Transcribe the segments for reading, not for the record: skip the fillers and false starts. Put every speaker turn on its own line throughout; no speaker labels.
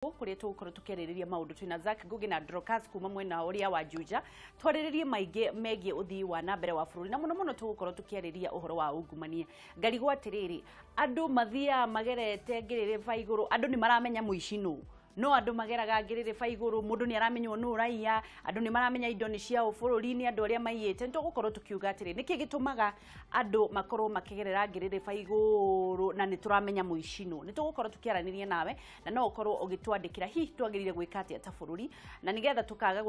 Kuria tugukorwo tukiaririria maundu twina Zack Ngugi na Dorcas kuma mwena uria wa Juja, twariririe maingi megie uthii wa na mbere wa bururi, na muno muno tugukorwo tukiaririria uhoro wa ungumania. Ngarigwo atiriri, andu mathia magerete ngiririba iguru, andu ni maramenya muici nu, no andu mageraga ngiririba iguru, mundu ni aramenywo nu raiya, andu ni maramenya indo ni cia bururi-ini, andu aria maiyite. Ni tugukorwo tukiuga atiri, niki gitumaga andu makorwo makigerera ngiririba iguru na ni turamenya muici nu? Ni tugukorwo tukiaraniria nawe, na no ukorwo ugitwandikira hihi twagirire gwika atia ta bururi, na nigetha tukaga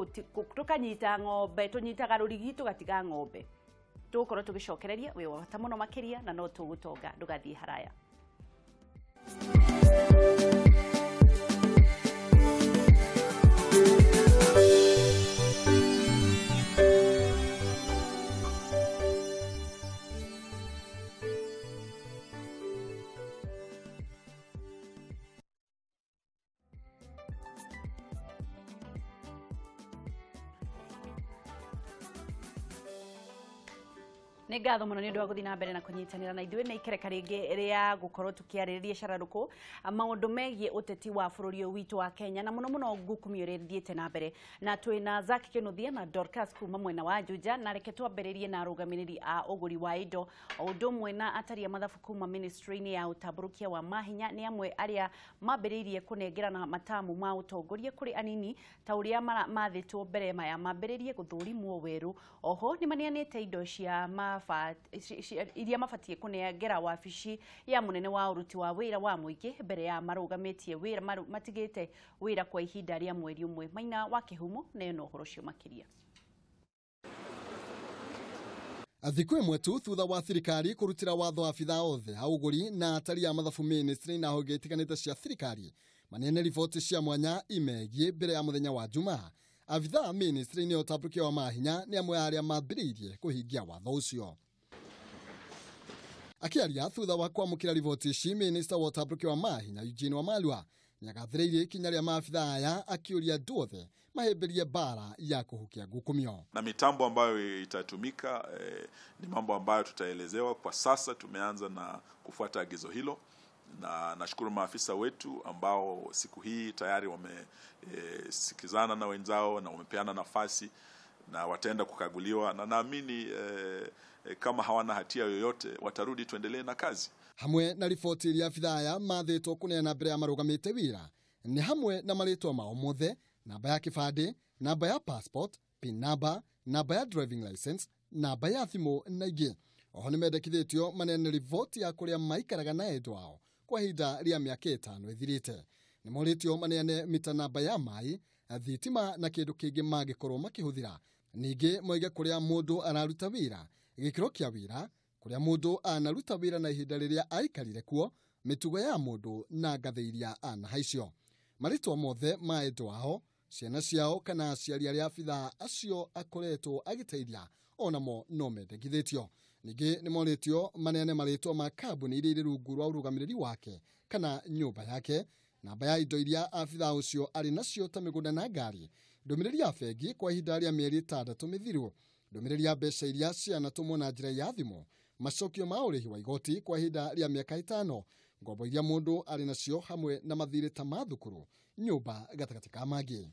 tukanyita ng'ombe, tunyitaga rurigi tugatiga ng'ombe. Tugukorwo tugicokereria wi wa bata muno makiria, na no tugutonga ndugathie haraya. Nĩ ngatho mũno nĩ ũndũ wa gũthiĩ na mbere na kũnyitanĩra na ithuĩ. Nĩ ikereka rĩngĩ rĩa gũkorwo tũkĩarĩrĩria cararũkũ maũndũ megiĩ ũteti wa bũrũri ũyũ witũ wa Kenya, na mũno mũno ngukumio ĩrĩa ĩthiĩte na mbere, na twĩna Zack Kinuthia na Dorcas kuma mwena wa Juja. Na reke twambĩrĩrie na arũgamĩrĩri a ũgũri wa indo o ũndũ ũmwe na atari a mathabu kuma ministry-inĩ ya ũtambũrũkia wa mahinya, nĩ amwe arĩa mambĩrĩirie kũnengerana matamu ma ũtongoria kũrĩ anini ta ũrĩa mathĩtwo mbere maya mambĩrĩrie gũthũrimwo werũ. Oho nĩ maneanĩte indo cia iria mabatie kunengera wabici ya munene wa uruti wa wira wa muingi mbere ya marugamĩtie wira matigĩte wira kwa ihinda rĩa mweri ũmwe. Maina wa Kĩhumo nayo no ũhoro ũcio makĩria.
Thikũ ĩmwe tu thutha wa thirikari kũrutĩra watho abithaa othe a ũgũri na atari a mathabu ministry na honge itiganĩte cia thirikari maneane riboti cia mwanya imegiĩ mbere ya mũthenya wa Jumaa, abithaa ministry-inĩ ya ũtambũrũkia wa mahinya nĩ amwe a arĩa mambĩrĩirie kũhingia watho ũcio. Akiaria thutha wa kwamũkĩra riboti ici, minista wa ũtambũrũkia wa mahinya Eugene Wamalwa nĩagathĩrĩirie ikinya rĩa maabithaa aya, akiũria andũ othe mahĩmbĩrie mbara ya kũhukia ngukumio.
Na mitambo ambayo itatumika ni mambo ambayo tutaelezewa. Kwa sasa tumeanza na kufuata agizo hilo, na nashukuru maafisa wetu ambao siku hii tayari wamesikizana na wenzao na wamepeana nafasi na wataenda kukaguliwa, na naamini kama hawana hatia yoyote watarudi tuendelee na kazi.
Hamwe na riboti iria abithaa aya mathĩtwo kũneana mbere ya marũgamĩte wĩra nĩ hamwe na marĩtwa mao mothe, namba ya kĩbandĩ, namba ya passport, pin number, namba ya driving license, namba ya thimũ na ingĩ. Oho nĩ mendekithĩtio maneane riboti ya kũrĩa maikaraga na endwa ao kwa ihinda rĩa mĩaka 5 ĩthirĩte. Nĩ morĩtio maneane mita namba ya maĩ, thitima na kĩndũ kĩngĩ mangĩkorwo makĩhũthĩra. Ningĩ moige kũrĩa mũndũ araruta wĩra, gĩkĩro kĩa wĩra, kũrĩa mũndũ anaruta wĩra na ihinda rĩrĩa aikarire kuo, mĩtugo ya mũndũ na ngathĩ iria anahaicio. Marĩtwa mothe ma endwa ao, ciana ciao kana aciari arĩa abithaa acio akoretwo agĩteithia onamo no mendekithĩtio. Ningĩ nĩ morĩtio maneane marĩtwa ma kambuni iria irĩ rungu rwa ũrũgamĩrĩri wake kana nyũmba yake, namba ya indo iria abithaa ũcio arĩ nacio ta mĩgũnda na ngari, ndũmĩrĩri ya bengi kwa ihinda rĩa mĩeri 6 mĩthiru, ndũmĩrĩri ya mbeca iria cianatũmwo na njĩra ya thimũ, macokio ma ũrĩhi wa igoti kwa ihinda rĩa mĩaka 5, ngombo iria mũndũ arĩ nacio hamwe na mathirĩ ta ma thukuru, nyũmba gatagatĩ ka mangĩ.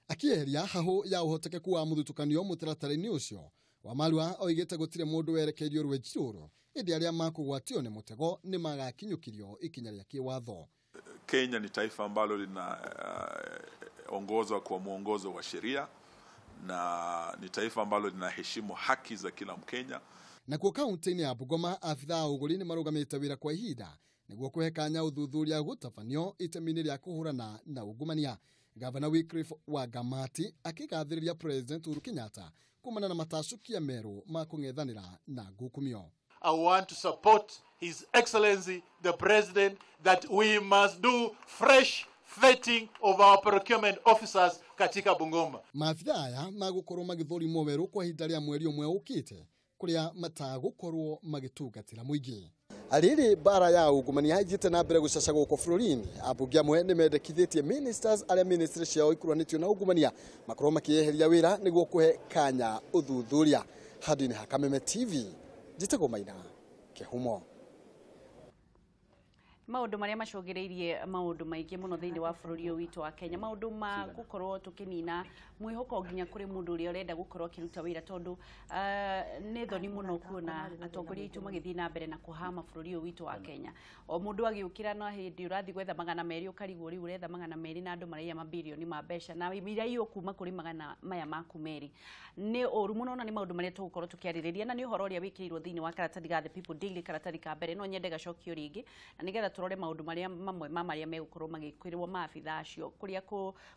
Akĩeheria hahũ ya ũhotekeku wa mũthutũkanio mũtaratara-inĩ ũcio, Wamalwa oigĩte gũtirĩ mũndũ werekeirio rwenji rũrũ, ĩndĩ arĩa makũgwatio nĩ mũtego nĩ magakinyũkirio ikinya rĩa kĩwatho.
Kenya ni taifa ambalo linaongozwa kwa mwongozo wa sheria, na ni taifa ambalo linaheshimu haki za kila Mkenya.
Nakuo kaunti-inĩ ya Bungoma, abithaa a ũgũri nĩ marũgamĩte wĩra kwa ihinda nĩguo kũhe kanya ũthuthuria gũtabanio itemi-inĩ rĩa kũhũrana na ungumania. Gavana Wycliffe wa Ngamati akĩgathĩrĩria President Uhuru Kenyatta kumana na matacũkia merũ ma kũng'ethanĩra na ngukumio.
I want to support His Excellency the President that we must do fresh vetting of our procurement officers katika Bungoma.
Maabithaa aya magũkorwo magĩthũrimwo werũ kwa ihinda rĩa mweri ũmwe ũkĩte, kũrĩa matagũkorwo magĩtungatĩra mũingĩ. Arĩrĩ mbara ya ungumania ithiĩte na mbere gũcaca gũkũ bũrũri-inĩ, ambunge amwe nĩ mendekithĩtie ministers arĩa ministry ciao ikuruhanĩtio na ungumania makorwo makĩeheria wĩra nĩguo kũhe kanya ũthuthuria. Handũ-inĩ ha Kameme TV, njĩtagwo Maina Kĩhumo.
Maũndũ marĩa macũngĩrĩirie maũndũ maingĩ mũno thĩinĩ wa bũrũri ũyũ witũ wa Kenya, maũndũ ma gũkorwo tũkĩnina mwĩhoko nginya kũrĩ mũndũ ũrĩa ũrenda gũkorwo akĩruta wĩra, tondũ nĩ thoni mũno kuona atongoria aitũ magĩthiĩ na mbere na kũhama bũrũri ũyũ witũ wa Kenya. O mũndũ agĩũkĩra na hĩndĩ ũrathiĩ gwetha 200 ũkarigwo rĩu ũretha 200 na andũ maraiya mabirioni ma mbeca na iraiywo kuma kũrĩ magana maya maku merĩ. Nĩ ũru mũno na nĩ maũndũ marĩa tũgũkorwo tũkĩarĩrĩria, na nĩ ũhoro ũrĩa wĩkĩrĩirwo thĩinĩ wa karatathi ga The People Daily, karatathi ka mbere. No nyende gacokio rĩngĩ na nĩgetha tũrore maũndũ marĩa mamwe ma marĩa megũkorwo magĩkwĩrwo maabitha acio, kũrĩa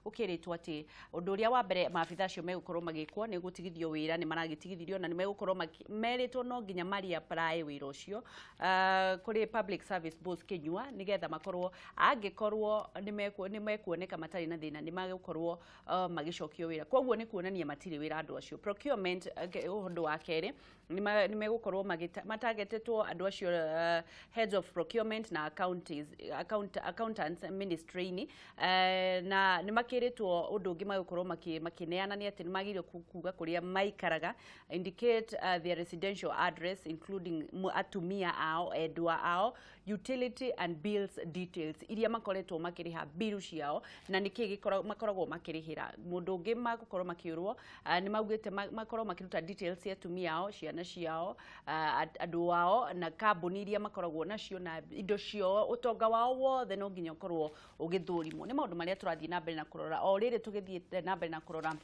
gũkĩrĩtwo atĩ ũndũ ũrĩa wa mbere maabitha acio megũkorwo magĩkwo nĩ gũtigithio wĩra, nĩ maragĩtigithirio na nĩ megũkorwo merĩtwo no nginya mari apply wĩra ũcio kũrĩ Public Service Board Kinyua, nĩgetha makorwo angĩkorwo nĩ mekuoneka matarĩ na thĩna nĩ magũkorwo magĩcokio wĩra. Koguo nĩ kuonania matirĩ wĩra andũ acio. Procurement, ũndũ wa kerĩ nĩ megũkorwo matagetetwo andũ acio, heads of procurement na accountants ministry-inĩ, na nĩ makĩrĩtwo ũndũ ũngĩ magũkorwo makĩneana nĩ atĩ nĩ magĩrĩirwo kuga kũrĩa maikaraga, indicate their residential address including atumia ao, endwa ao, utility and bills details iria makoretwo makĩrĩha biru ciao na nĩkĩ makoragwo makĩrĩhĩra. Mũndũ ũngĩ magũkorwo makĩũrwo nĩ maugĩte makorwo makĩruta details cia atumia ao, ciana ciao, andũ ao na kambuni iria makoragwo nacio na indo ciao, ũtonga wao wothe no nginya ũkorwo ũgĩthũrimwo. Nĩ maũndũ marĩa tũrathiĩ na mbere na kũrora o rĩrĩ tũgĩthiĩ na mbere na kũrora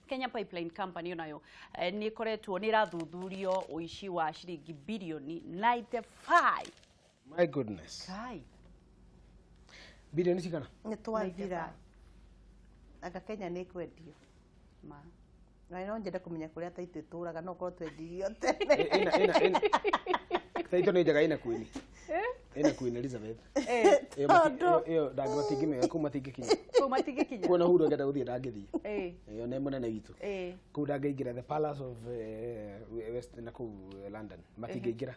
Kenya Pipeline Company onayo nĩ ĩkoretwo nĩ ĩrathuthurio ũici wa ciringi birioni 95.
My goodness.
Kai.
Birioni cigana?
Nĩ twathira. Anga Kenya nĩ kwendio.
Ma.
Na no njende kũmenya kũrĩa taitũ ĩtũraga, no korwo twendirio tene.
Ĩna. Taitũ nĩ njega, ĩna Queen. Ĩna Queen Elizabeth. Ĩyo ndangĩmatingĩmĩoya, kũu matingĩkinya.
Kũu matingĩkinya.
Kuona Uhuru angĩenda gũthiĩ ndangĩthiĩ. Ĩyo nĩ mũnene witũ. Kũu ndangĩingĩra the Palace of West na kũu London matingĩingĩra.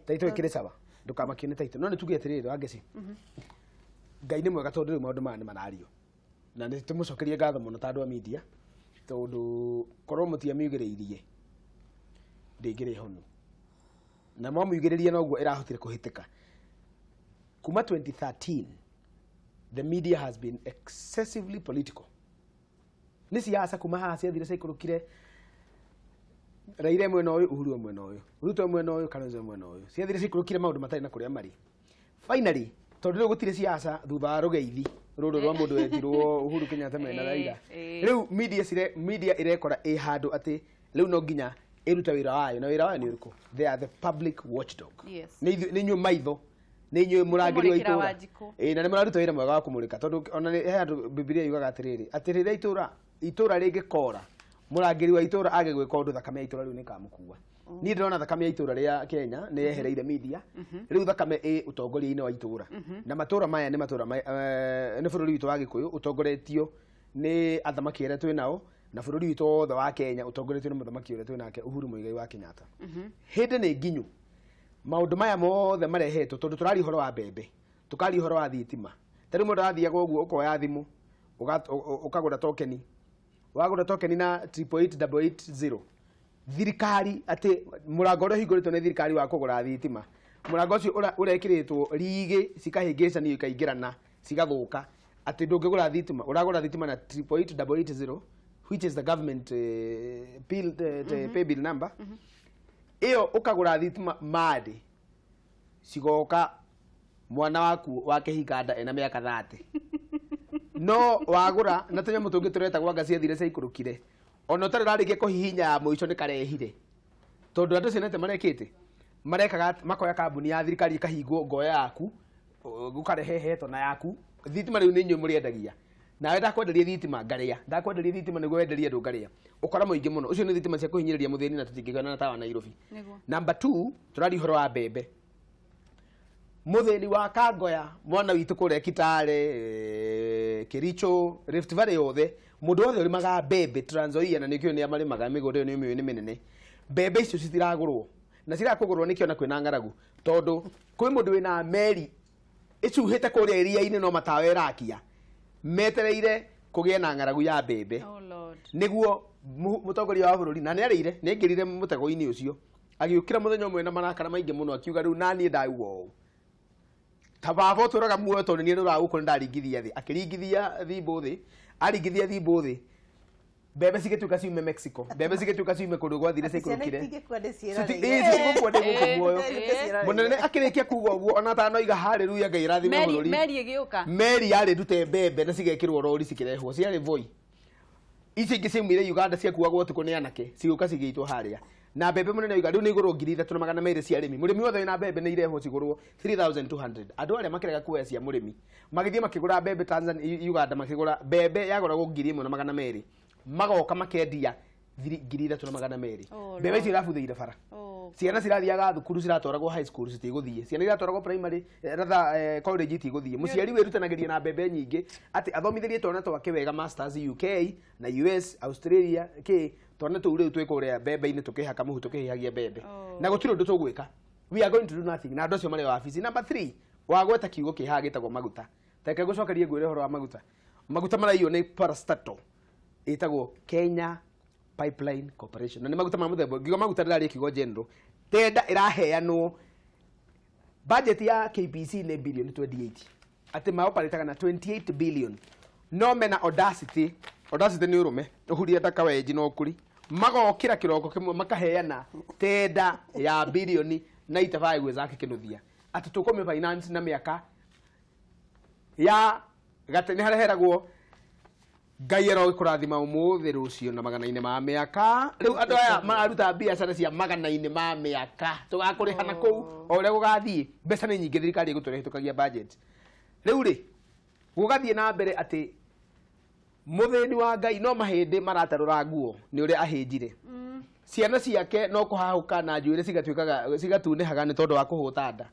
Taitũ ĩkĩrĩ sawa. Ndũkamakio nĩ taitũ. No nĩ tuge atĩrĩrĩ Wangeci. Ngai nĩ mwega tondũ rĩu maũndũ maya nĩ marario. Na nĩ tũmũcokerie ngatho mũno ta andũ a media, tondũ korwo mũtiamiugĩrĩirie ndĩngĩrĩ honu. Na mwamiugĩrĩria noguo ĩrahotire kũhĩtĩka. Kuma 2013 the media has been excessively political. Nĩ siasa kuma haha ciathire ciaikũrũkire Raila mwena ũyũ, Uhuru mwena ũyũ, Ruto mwena ũyũ, Kalonzo mwena ũyũ. Ciathire ciaikũrũkire maũndũ matarĩ na kũrĩa marĩ. Finally, tondũ rĩu gũtirĩ siasa thutha wa rũgeithi rũrũ rwa mũndũ wetirwo Uhuru Kenyatta mena Raila. Rĩu media ĩrekora ĩ handũ atĩ rĩu no nginya ĩrute wĩra wayo, na wĩra wayo nĩ ũrĩkũ? They are the public watchdog. Nĩ inyuĩ maitho, nĩ inyuĩ mũrangĩri wa itũra. Na nĩ mũraruta wĩra mwega wa kũmũrĩka, tondũ ona he handũ Bibilia yugaga atĩrĩrĩ, atĩ rĩrĩa itũra rĩngĩkora, mũrangĩri wa itũra age gwĩka ũndũ, thakame ya itũra rĩu nĩkamũkua. Niĩ ndĩrona thakame ya itũra rĩa Kenya nĩ yehereire media, rĩu thakame ĩ ũtongoria-inĩ wa itũra. Na matũra maya nĩ matũra nĩ bũrũri witũ wa Gĩkũyũ ũtongoretio nĩ athamaki arĩa twĩ nao, na bũrũri witũ wothe wa Kenya ũtongoretio nĩ mũthamaki ũrĩa twĩ nake Uhuru Muigai wa Kenyatta. Hĩndĩ nĩ nginyu maũndũ maya mothe marehetwo, tondũ tũraria ũhoro wa mbembe, tũkaria ũhoro wa thitima. Ta rĩu mũndũ arathiaga ũguo ũkoya thimũ ũkagũra tokeni, wagũra tokeni na 888880 thirikari, atĩ mũrango ũrĩa ũhingũrĩtwo nĩ thirikari wa kũgũra thitima, mũrango ũcio ũrekĩrĩtwo rigĩ cikahĩngĩcanio ikaingĩrana cigathũka, atĩ ndũngĩgũra thitima, ũragũra thitima na 888880 which is the government pay bill number. Ĩyo ũkagũra thitima mandĩ cigoka mwana waku wa kĩhinga nda ena mĩaka 30. No wagũra na tũnyamũ tũngĩ tũretagwo anga ciathire ciaikũrũkire, ona ũtarĩ ũrarĩkia kũhihinya ya mũico nĩ karehire, tondũ andũ acio nĩatĩa marekĩte, marekaga makoya kambuni ya thirikari ĩkahingwo ngoya yaku, ũkarehe heto na yaku thitima rĩu nĩ inyuĩ mũrĩendagia, nawe ndakwenderia thitima ngarĩa, ndakwenderia thitima nĩguo wenderie andũ ngarĩa, ũkora mũingĩ mũno. Ũcio nĩ thitima cia kũhinyĩrĩria mũthĩni na tũtingĩgana na tawa Nairobi. Number 2, tũraria ũhoro wa mbembe. Mũthĩni wa Kangoya, mwana witũ kũrĩa Kitale, Kericho, Rift Valley yothe, mũndũ wothe ũrĩmaga mbembe Trans Nzoia, na nĩkĩo nĩ marĩmaga mĩgũnda ĩyo nĩ mĩũĩ nĩ mĩnene, mbembe icio citiragũrwo na cirakũgũrwo nĩkĩo na kwĩna ng'aragu, tondũ kwĩ mũndũ wĩna meri ĩcuhĩte kũrĩa iria-inĩ no matawa ĩrakia, metereire kũgĩe na ng'aragu ya mbembe. Nĩguo mũtongoria wa bũrũri na nĩarĩire, nĩaingĩrire mũtego-inĩ ũcio, agĩũkĩra mũthenya ũmwe na marakara maingĩ mũno akiuga rĩu naniĩ ndauga ũũ, Ta baba ũtũraga muoyo tondũ niĩ ndũraga gũkũ nĩndaringithia thĩ. Akĩringithia thimũ thĩ, aringithia thimũ thĩ, mbembe cigĩtuĩka ciume Mexico, mbembe cigĩtuĩka ciume kũndũ gwathire
Atĩ ciana
ciikũrũkire.
itingĩkua nĩ
Citi-
ciĩroreire.
ĩĩ, citigũkua nĩ gũkũ muoyo.
Ĩĩ.
Mũnene akĩrĩkia kuga ũguo ona atanoiga haleluya Ngai rathime
Meri
bũrũri.
meri ĩgĩũka.
Meri yarĩ ndute mbembe na cigekĩrwo rori cikĩrehwo ciarĩ Voi. Ici ingĩ ciaumire Uganda ciakuagwo ũtukũ nĩ anake cigũka cigĩitwo harĩa na mbembe mũnene oiga rĩu nĩ igũrwo 3200 cia arĩmi. Mũrĩmi wothe wĩna mbembe nĩ irehwo cigũrwo 3200. Andũ arĩa makĩrega kuoya cia mũrĩmi magĩthiĩ makĩgũra mbembe Tanzania, Uganda makĩgũra mbembe yagũragwo 1200 magoka makendia 3200.
Oh,
Mbembe icio irabuthĩire bara.
Oh.
Ciana cirathiaga thukuru ciratwaragwo high school citigũthiĩ, ciana iratwaragwo primary rather college itigũthiĩ. Mũciari wĩrutanagĩria na mbembe nyingĩ atĩ athomithĩrie twana twake wega masters UK na US Australia kĩ twana tũu rĩu twĩ kũrĩa mbembe-inĩ tũkĩhaka mũhu tũkĩhihagia mbembe.
Oh.
Na gũtirĩ ũndũ tũgwĩka, we are going to do nothing. Na andũ acio marĩ wabici. Number 3, wagweta kiugo kĩ haha gĩtagwo maguta. Reke ngũcokerie ngwĩre ũhoro wa maguta. Maguta maraiywo nĩ parastatal ĩtagwo Kenya Pipeline Corporation na nĩ maguta ma mũthemba ngiuga maguta ndĩraria kiugo general. Tenda ĩraheanwo budget ya KPC nĩ bilioni 28 atĩ maoparĩtaga na 28 billion no mena audacity. Audacity nĩ ũrũme ũhuria ta kawenji na ũkuri magokĩra kĩroko kĩmwe makaheana tenda ya bilioni 95 gwĩ Zaki Kĩnuthia atĩ tũkũmĩ finance na mĩaka ya gate nĩ hareheragwo Ngai arogĩkũrathima ũmũthĩ rũciũ na magana-inĩ ma mĩaka. Rĩu andũ aya mararuta biacara cia magana-inĩ ma mĩaka tũgakũrĩha na kũu o ũrĩa gũgathiĩ. Mbeca nĩ nyingĩ thirikari ĩgũtũra ĩhĩtũkagia budget. Rĩu rĩ gũgathiĩ na mbere atĩ mũthĩni wa Ngai no mahĩndĩ maratarũra nguo nĩ ũrĩa ahĩnjire. Ciana ciake no kũhahũka na njuĩrĩ cigatuĩkaga cigatunĩhaga nĩ tondũ wa kũhũta nda.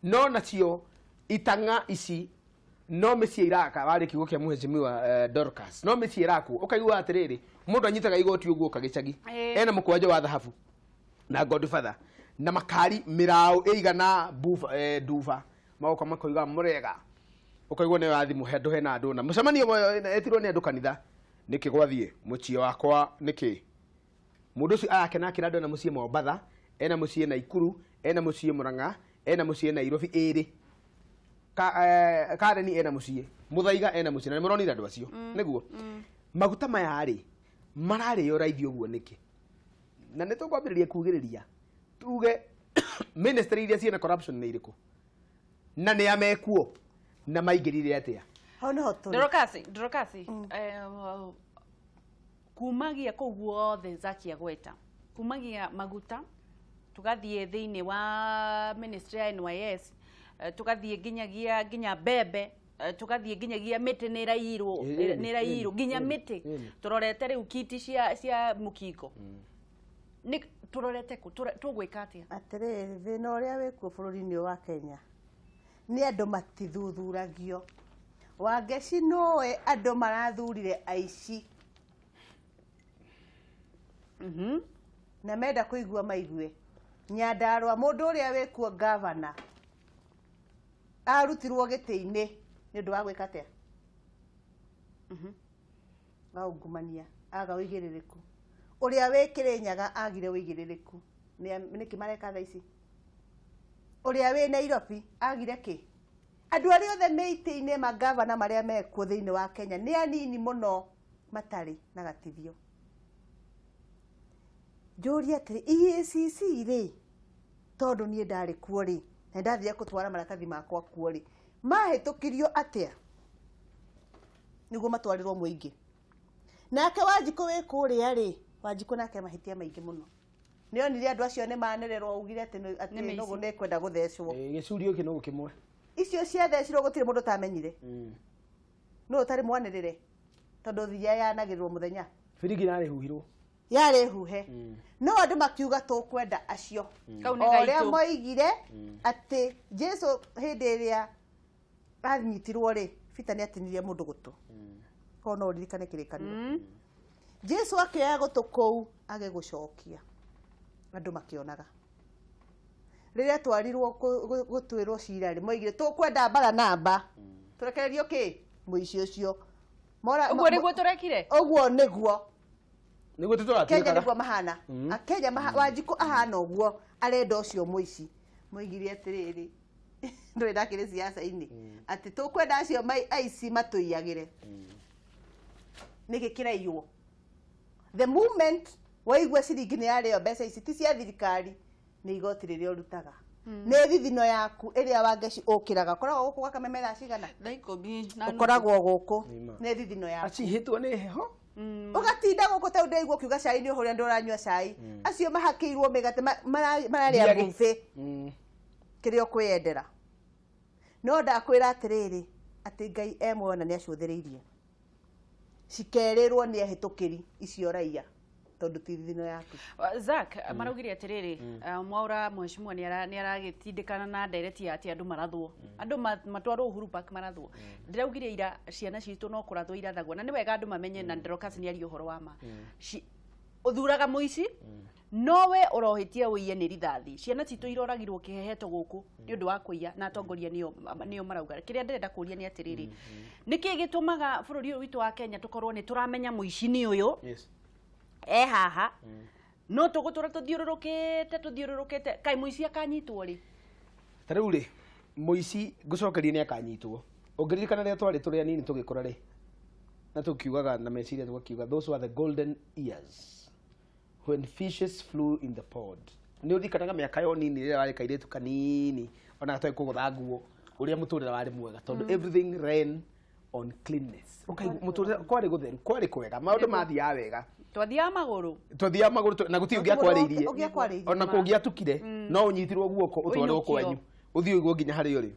No nacio itang'a ici no mĩciĩ iraka warĩ kiugo kĩa mheshimiwa Dorcas no mĩciĩ irakwo ũkaigua atĩrĩrĩ mũndũ anyitaga igoti ũguo kagĩcagi ena mũkwanja wa thahabu na Godfather na makari mĩraũ ĩigana bufa nduba magoka makoiga mũrega ũkaigua nĩ wathimũ handũ hena andũ na mũcemanio etirwo nĩ andũ kanitha nĩkĩ gwathiĩ mũciĩ wakwa nĩkĩ mũndũ ũcio arakena akĩra andũ ena mũciĩ Mombatha ena mũciĩ Naikuru ena mũciĩ Murang'a ena mũciĩ Nairobi ĩrĩ Kareni ena mũciĩ Muthaiga ena mũciĩ na nĩmũronire andũ acio nĩguo maguta maya rĩ mararĩo raithi ũguo nĩkĩ na nĩ tũkwambĩrĩria kugĩrĩria tuge ministry iria ciĩna corruption nĩ irĩkũ na nĩ amekuo na maingĩrire atĩa.
Hau nĩho tũrĩ.
Dorcas, kumagia kũu guothe Zaki agweta kumagia maguta tugathiĩ thĩinĩ wa ministry ya NYS tugathiĩ nginyagia nginya mbembe tugathiĩ nginyagia mĩtĩ nĩ ĩraiyirwo nginya mĩtĩ tũrorete rĩu kiti cia mũkingo nĩ tũrorete kũ tũgwĩka atĩa?
Atĩrĩrĩ thĩna ũrĩa wĩkuo bũrũri-inĩ wa Kenya nĩ andũ matithuthuragio. Wangeci nũĩ andũ marathurire aici na menda kũigua maigue. Nyandarua mũndũ ũrĩa wĩkuo gavana arutirwo gĩtĩ-inĩ nĩ ũndũ wa gwĩka atĩa? Wa ungumania aga ũigĩrĩrĩku. Ũrĩa wĩ Kĩrĩnyaga agire ũigĩrĩrĩku. Nĩkĩ mareka thaa ici? Ũrĩa wĩ Nairobi agire kĩ? Andũ arĩa othe me itĩ-inĩ magavana marĩa mekuo thĩinĩ wa Kenya nĩ anini mũno matarĩ na gatithio. Njũrie atĩrĩ EACC rĩ tondũ niĩ ndarĩ kuo rĩ na ndathire kũtwara maratathi makwa kuo rĩ mahĩtũkirio atĩa nĩguo matwarĩrwo mũingĩ? Nake Wanjikũ wĩ kũrĩa rĩ Wanjikũ nake mahĩtia maingĩ mũno nĩ onire andũ acio nĩ manererwo augire atĩ nũgũ nĩ kwenda gũthecwo.
Gĩcurio gĩkĩ nũgũ kĩmwe
icio ciathecirwo gũtirĩ mũndũ ũtamenyire nũ ũtarĩ mwanĩrĩre tondũ thiia yanagĩrĩrwo mũthenya
biringi yarĩ huhirwo
yarĩ huhe no andũ makiuga tũkwenda acio ũrĩa moigire atĩ Jesu hĩndĩ ĩrĩa anyitirwo rĩ Peter nĩ atinirie mũndũ gũtũ korwo no ũririkane kĩrĩkanĩro Jesu akĩoya gũtũ kũu agĩgũcokia andũ makĩonaga. Rĩrĩa twarirwo gũtuĩrwo cira rĩ moigire tũkwenda Baranaba tũrekererio kĩ mũici ũcio.
Ũguo nĩguo tũrekire?
Ũguo nĩguo
nĩguo tũtũratuĩkaga.
Kenya nĩguo mahana. Akenya Wanjikũ ahana ũguo arenda ũcio mũici. Moigire atĩrĩrĩ Ndũrĩ ndakĩrĩ siasa-inĩ atĩ tũkwenda acio aici matũiyagĩre. Nĩkĩ kĩraiywo? The moment waigua ciringi nĩ yarĩo, mbeca ici ti cia thirikari, nĩ igoti rĩrĩa ũrutaga, nĩ thithino yaku ĩrĩa Wangeci ũkĩraga. Ũkoragwo gũkũ gwa Kameme thaa cigana?
Thaa 10:30.
Ũkoragwo gũkũ, nĩ thithino yaku.
Acihĩtwo nĩ heho.
Ũgatinda gũkũ ta ũndĩigua ũkiuga cai nĩ ũhũrĩa, ndũranyua cai. Acio mahakĩirwo mĩgate mararĩa buffet kĩrĩa ũkwĩyendera. No ndakwĩra atĩrĩrĩ, atĩ Ngai e muoyo na nĩ acũthĩrĩirie cikerĩrwo nĩ ehĩtũkĩri icio raia, tondũ ti thithino yaku.
Zack, maraugire atĩrĩrĩ, Mwaura mheshimiwa nĩ aragĩtindĩkana na ndereti ya atĩ andũ marathwo, andũ matwarwo Uhuru Park marathwo. Ndĩraugire ira ciana citũ no kũrathwo irathagwo, na nĩ wega andũ mamenye, na Dorcas nĩ aria ũhoro wa ma. Ũthuraga mũici nowe ũrohĩtia ũiye nĩ rithathi. Ciana citũ iroragirwo kĩheheto gũkũ nĩ ũndũ wa kũiya, na atongoria nĩo marauga. Kĩrĩa ndĩrenda kũria nĩ atĩrĩrĩ, nĩkĩ gĩtũmaga bũrũri ũyũ witũ wa Kenya tũkorwo nĩ tũramenya mũici nĩ ũyũ e haha, no tũgũtũra tũthiũrũrũkĩte kaĩ mũici akanyitwo rĩ?
Ta rĩu rĩ, mũici ngũcokeria nĩ akanyitwo. Ũngĩririkana rĩrĩa twarĩ tũrĩ anini tũgĩkũra rĩ, na tũkiugaga na meciria tũgakiuga those were the golden years when fishes flew in the pond. Nĩ ũririkanaga mĩaka ya ũnini rĩrĩa warĩ kairĩtu kanini ona gatarĩ kũgũtha nguo, ũrĩa mũtũrĩre warĩ mwega, tondũ everything ran on cleanness. Ũkaigua mũtũrĩre kwarĩ gũtheru, kwarĩ kwega, maũndũ mathiaga wega.
Twathiaga magũrũ.
Twathiaga magũrũ na gũtirĩ ũngĩakwarĩirie.
Ũngĩakwarĩirie.
Ona kũngĩatukire no ũnyitirwo guoko ũtwarwo kwanyu, ũthiĩ ũigwo nginya harĩa ũrĩ.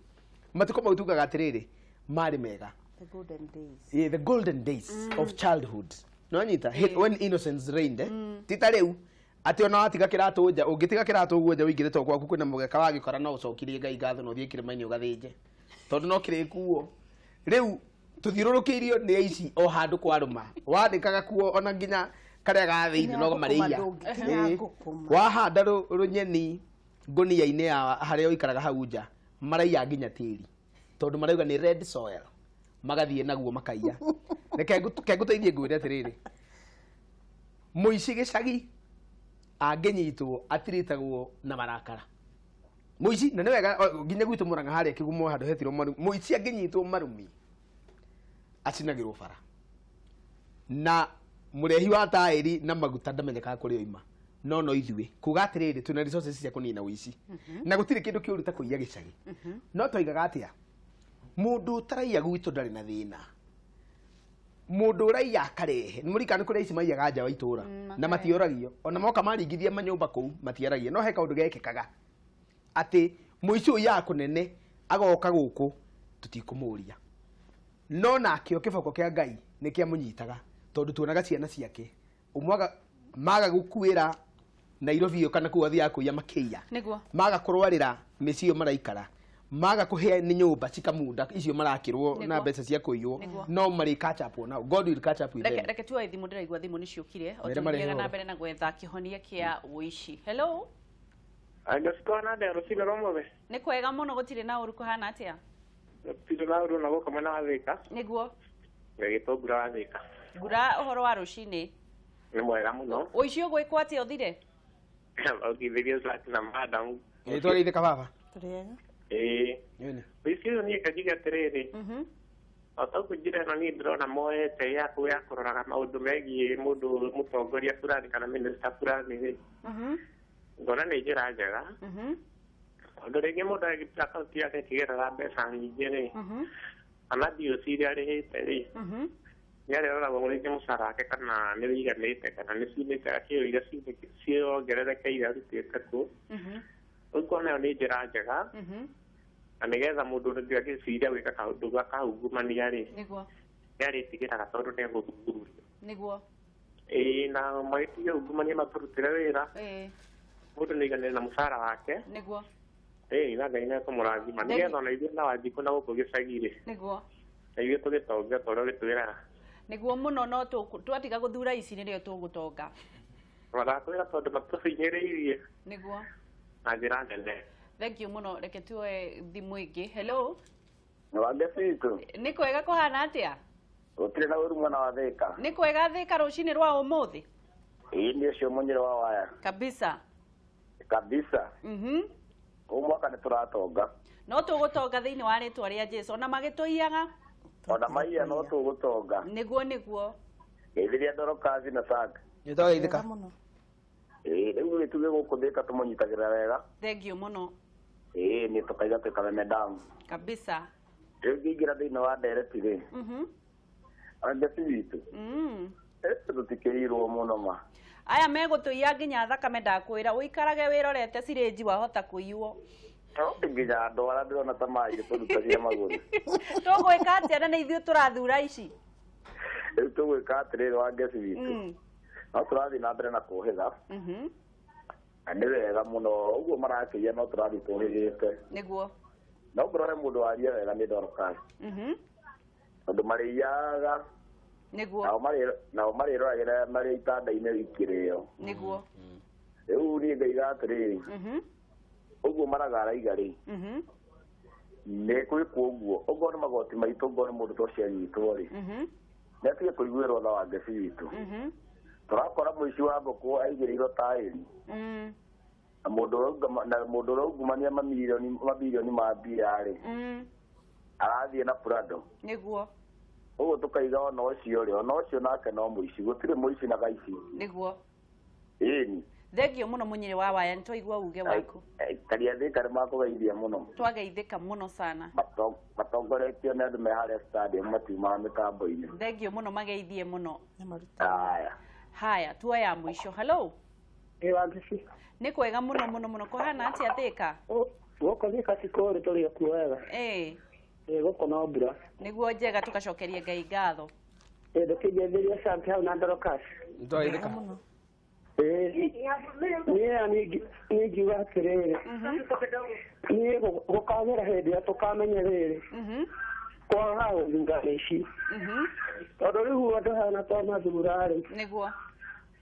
Matukũ mau tugaga atĩrĩrĩ, marĩ mega.
The golden days.
Yeah, the golden days of childhood. No nyita when innocence reigned. Ti ta rĩu atĩ ona watiga kĩratũ nja, ũngĩtiga kĩratũ ũguo nja ũingĩre to gwaku kwĩna mũgeka wagĩkora, no ũcokirie Ngai ngatho na ũthiĩ kĩrĩma-inĩ ũgathĩnje, tondũ no kĩrĩkuo. Rĩu tũthiũrũrũkĩirio nĩ aici o handũ kwarũma, wandĩkaga kuo ona nginya karĩa ga thĩinĩ no marĩia. Wahanda rũnyeni ngũnia-inĩ ya harĩa ũikaraga hau nja, maraiya nginya tĩri, tondũ marauga nĩ red soil, magathiĩ naguo makaiya. Reke ngũteithie ngwĩre atĩrĩrĩ, mũici gĩcagi angĩnyitwo atiritagwo na marakara. Mũici na nĩ wega nginya gwitũ Mũrang'a harĩa Kĩgumo handũ hetirwo marumi, mũici angĩnyitwo marumi acinagĩrwo bara, na mũrehi wa taĩri na maguta ndamenyekaga kũrĩa oima. No ithuĩ kuga atĩrĩrĩ, twĩna resources cia kũnina ũici, na gũtirĩ kĩndũ kĩũru ta kũiya gĩcagi. No twoigaga atĩa, mũndũ ũtaraiya gwitũ ndarĩ na thĩna, mũndũ ũraiya akarehe. Nĩ mũririkana kũrĩa aici maiyaga nja wa itũra na matioragio, ona moka maringithia manyũmba kũu matiaragia. No he kaũndũ gekĩkaga atĩ mũici ũiyaga kũnene agoka gũkũ tũtikũmũria, no nakĩo kĩboko kĩa Ngai nĩ kĩamũnyitaga, tondũ tuonaga ciana ciake ũmwaga maga gũkuĩra Nairobi ĩyo kana kũu athiaga kũiya makĩiya, maga kũrwarĩra mĩciĩ ĩyo maraikara, maga kũhĩa nĩ nyũmba cikamunda icio marakĩrwo na mbeca cia kũiywo, no marĩ catch up now. God will catch up with them.
Reke tuoe thimũ, ndĩraigua thimũ nĩ ciũkire o tũthiaga na mbere na gwetha kĩhonia kĩa ũici. Hello. Nĩ kwega mũno, gũtirĩ na ũru, kũhana atĩa?
Gũtirĩ na ũru, na gũkũ mwena wa Thĩka.
Nĩguo.
Ngagĩtwo Ngura wa Thĩka.
Ngura, ũhoro wa rũcinĩ?
Nĩ mwega mũno.
Ũici ũgwĩkwo atĩa ũthire?
Ũkithĩria Zack na madam.
Ĩ twageithĩka baba.
Tũrĩega.
Ĩĩ. Ũici ũyũ niĩ njuge atĩrĩrĩ, o ta ũguo njĩra ĩno niĩ ndĩrona moete ya kũroraga maũndũ megiĩ mũndũ mũtongoria fulani kana minister fulani rĩ, ngona nĩ njĩra njega, tondũ rĩngĩ mũndũ agĩtua akaunti yake ĩkĩgerera mbeca nyingĩ rĩ, kana DOC iria arĩhĩte rĩ, nĩ arĩroragwo rĩngĩ mũcara wake kana nĩ ũiganĩte kana nĩ ciumĩte akĩo iria ciongererekeire arutĩte kũ. Rĩu ngona ĩyo nĩ njĩra njega, na nĩgetha mũndũ ũrĩa angĩciria gwĩka kaũndũ ga kaungumania rĩ, nĩ arĩtigĩraga tondũ nĩ egũthuthurio.
Nĩguo.
Ĩĩ, na magĩtige ungumania matũrutĩre wĩra, mũndũ nĩ aiganĩre na mũcara wake.
Nĩguo.
Ĩĩ, na Ngai nĩekũmũrathima, nĩgetha ona ithuĩ na Wanjikũ na gũkũ gĩcagi rĩ,
Nĩguo.
na ithuĩ tũgĩtonge ta ũrĩa ũgĩtwĩraga.
Nĩguo mũno, no twatiga gũthura ici nĩrĩo tũgũtonga.
Marakwĩra tondũ matũhinyĩrĩirie.
Nĩguo.
Na njĩra nene.
Thank you mũno, reke tuoe thimũ ĩngĩ. Hello.
Wangeci.
Nĩ kwega, kũhana atĩa?
Gũtirĩ na ũru mwena wa Thĩka.
Nĩ kwega Thĩka rũcinĩ rwa ũmũthĩ?
Ĩĩ, nĩ ũcio mũnyĩrĩ wa waya.
Kabisa.
Kabisa. Ũyũ mwaka nĩ tũratonga.
No tũgũtonga thĩinĩ wa rĩtwa rĩa Jesu ona magĩtũiyaga.
Ona maiya no tũgũtonga.
Nĩguo nĩguo.
Geithĩria Dorokazi na Saga.
Nĩ twageithĩka.
Ĩĩ rĩu rĩ tuge gũkũ Thĩka tũmũnyitagĩrĩra wega.
Thank you mũno.
Ĩĩ nĩ tũkaiga twĩ Kameme Dam.
Kabisa.
Rĩu ngĩingĩra thĩinĩ wa ndereti rĩ. Angeci witũ. Tũtikĩirwo mũno ma.
Aya megũtũiya nginya thakame ndakwĩra ũikarage wĩrorete cirĩnji wahota kũiywo.
Nginya andũ arĩa ndĩrona ta mangĩtũrutagia magũrũ.
Tũgwĩka atĩa na nĩ ithuĩ tũrathura ici?
Rĩu tũgwĩka atĩrĩrĩ wa Ngeci witũ. No tũrathiĩ na mbere na kũhĩga. Na nĩ wega mũno ũguo marakĩiya no tũrathiĩ tũhĩgĩte.
Nĩguo.
No ngorwo he mũndũ waria wega nĩ Dorcas. Tondũ marĩiyaga.
Nĩguo.
Nao marĩroragĩra marĩ itanda-inĩ ikĩrĩo.
Nĩguo.
Rĩu niĩ ngaiga atĩrĩrĩ. Ũguo maragaraiga rĩ. Nĩ gwĩkwo ũguo. Okorwo nĩ magoti maitũ, okorwo nĩ mũndũ ta ũcio anyitwo rĩ. Nĩ atige kũiguĩrwo tha wa Ngeci witũ. Tũrakora mũici wa ngũkũ aigĩrĩirwo taĩri. Na mũndũ ũraungumania mamirioni ma mbia rĩ. Arathiĩ na Prado.
Nĩguo.
Ũguo tũkaiga ona ũcio rĩ, ona ũcio nake no mũici, gũtirĩ mũici na gaici.
Nĩguo.
Ĩni.
Thank you mũno mũnyĩrĩ wa waya, nĩ twaigua uge waku.
Karia Thĩka nĩ makũgeithia mũno.
Twageithĩka mũno sana.
Matongoretio nĩ andũ me harĩa stadium matiumaga mĩtambo-inĩ.
Thank you mũno, mageithie mũno.
Haya.
Haya, tuoya mũico. Hello.
Ĩ Wangeci.
Nĩ kwega mũno mũno mũno. Kũhana atĩa Thĩka?
Gũkũ Thĩka ti kũũru, tũrĩ o kuo wega.
Ĩĩ.
Ĩ gũkũ no mbura.
Nĩguo njega, tũgacokeria Ngai ngatho.
Ĩ ndũkĩngeithĩria Santi hau na Dorcas.
Nĩtwageithĩka.
Ĩ niĩ ngiuga atĩrĩrĩ, niĩ gũkagĩra hĩndĩ ĩrĩa tũkamenya rĩrĩ kwaga gũthurana ici, tondũ rĩu andũ hana to mathura rĩ.
Nĩguo.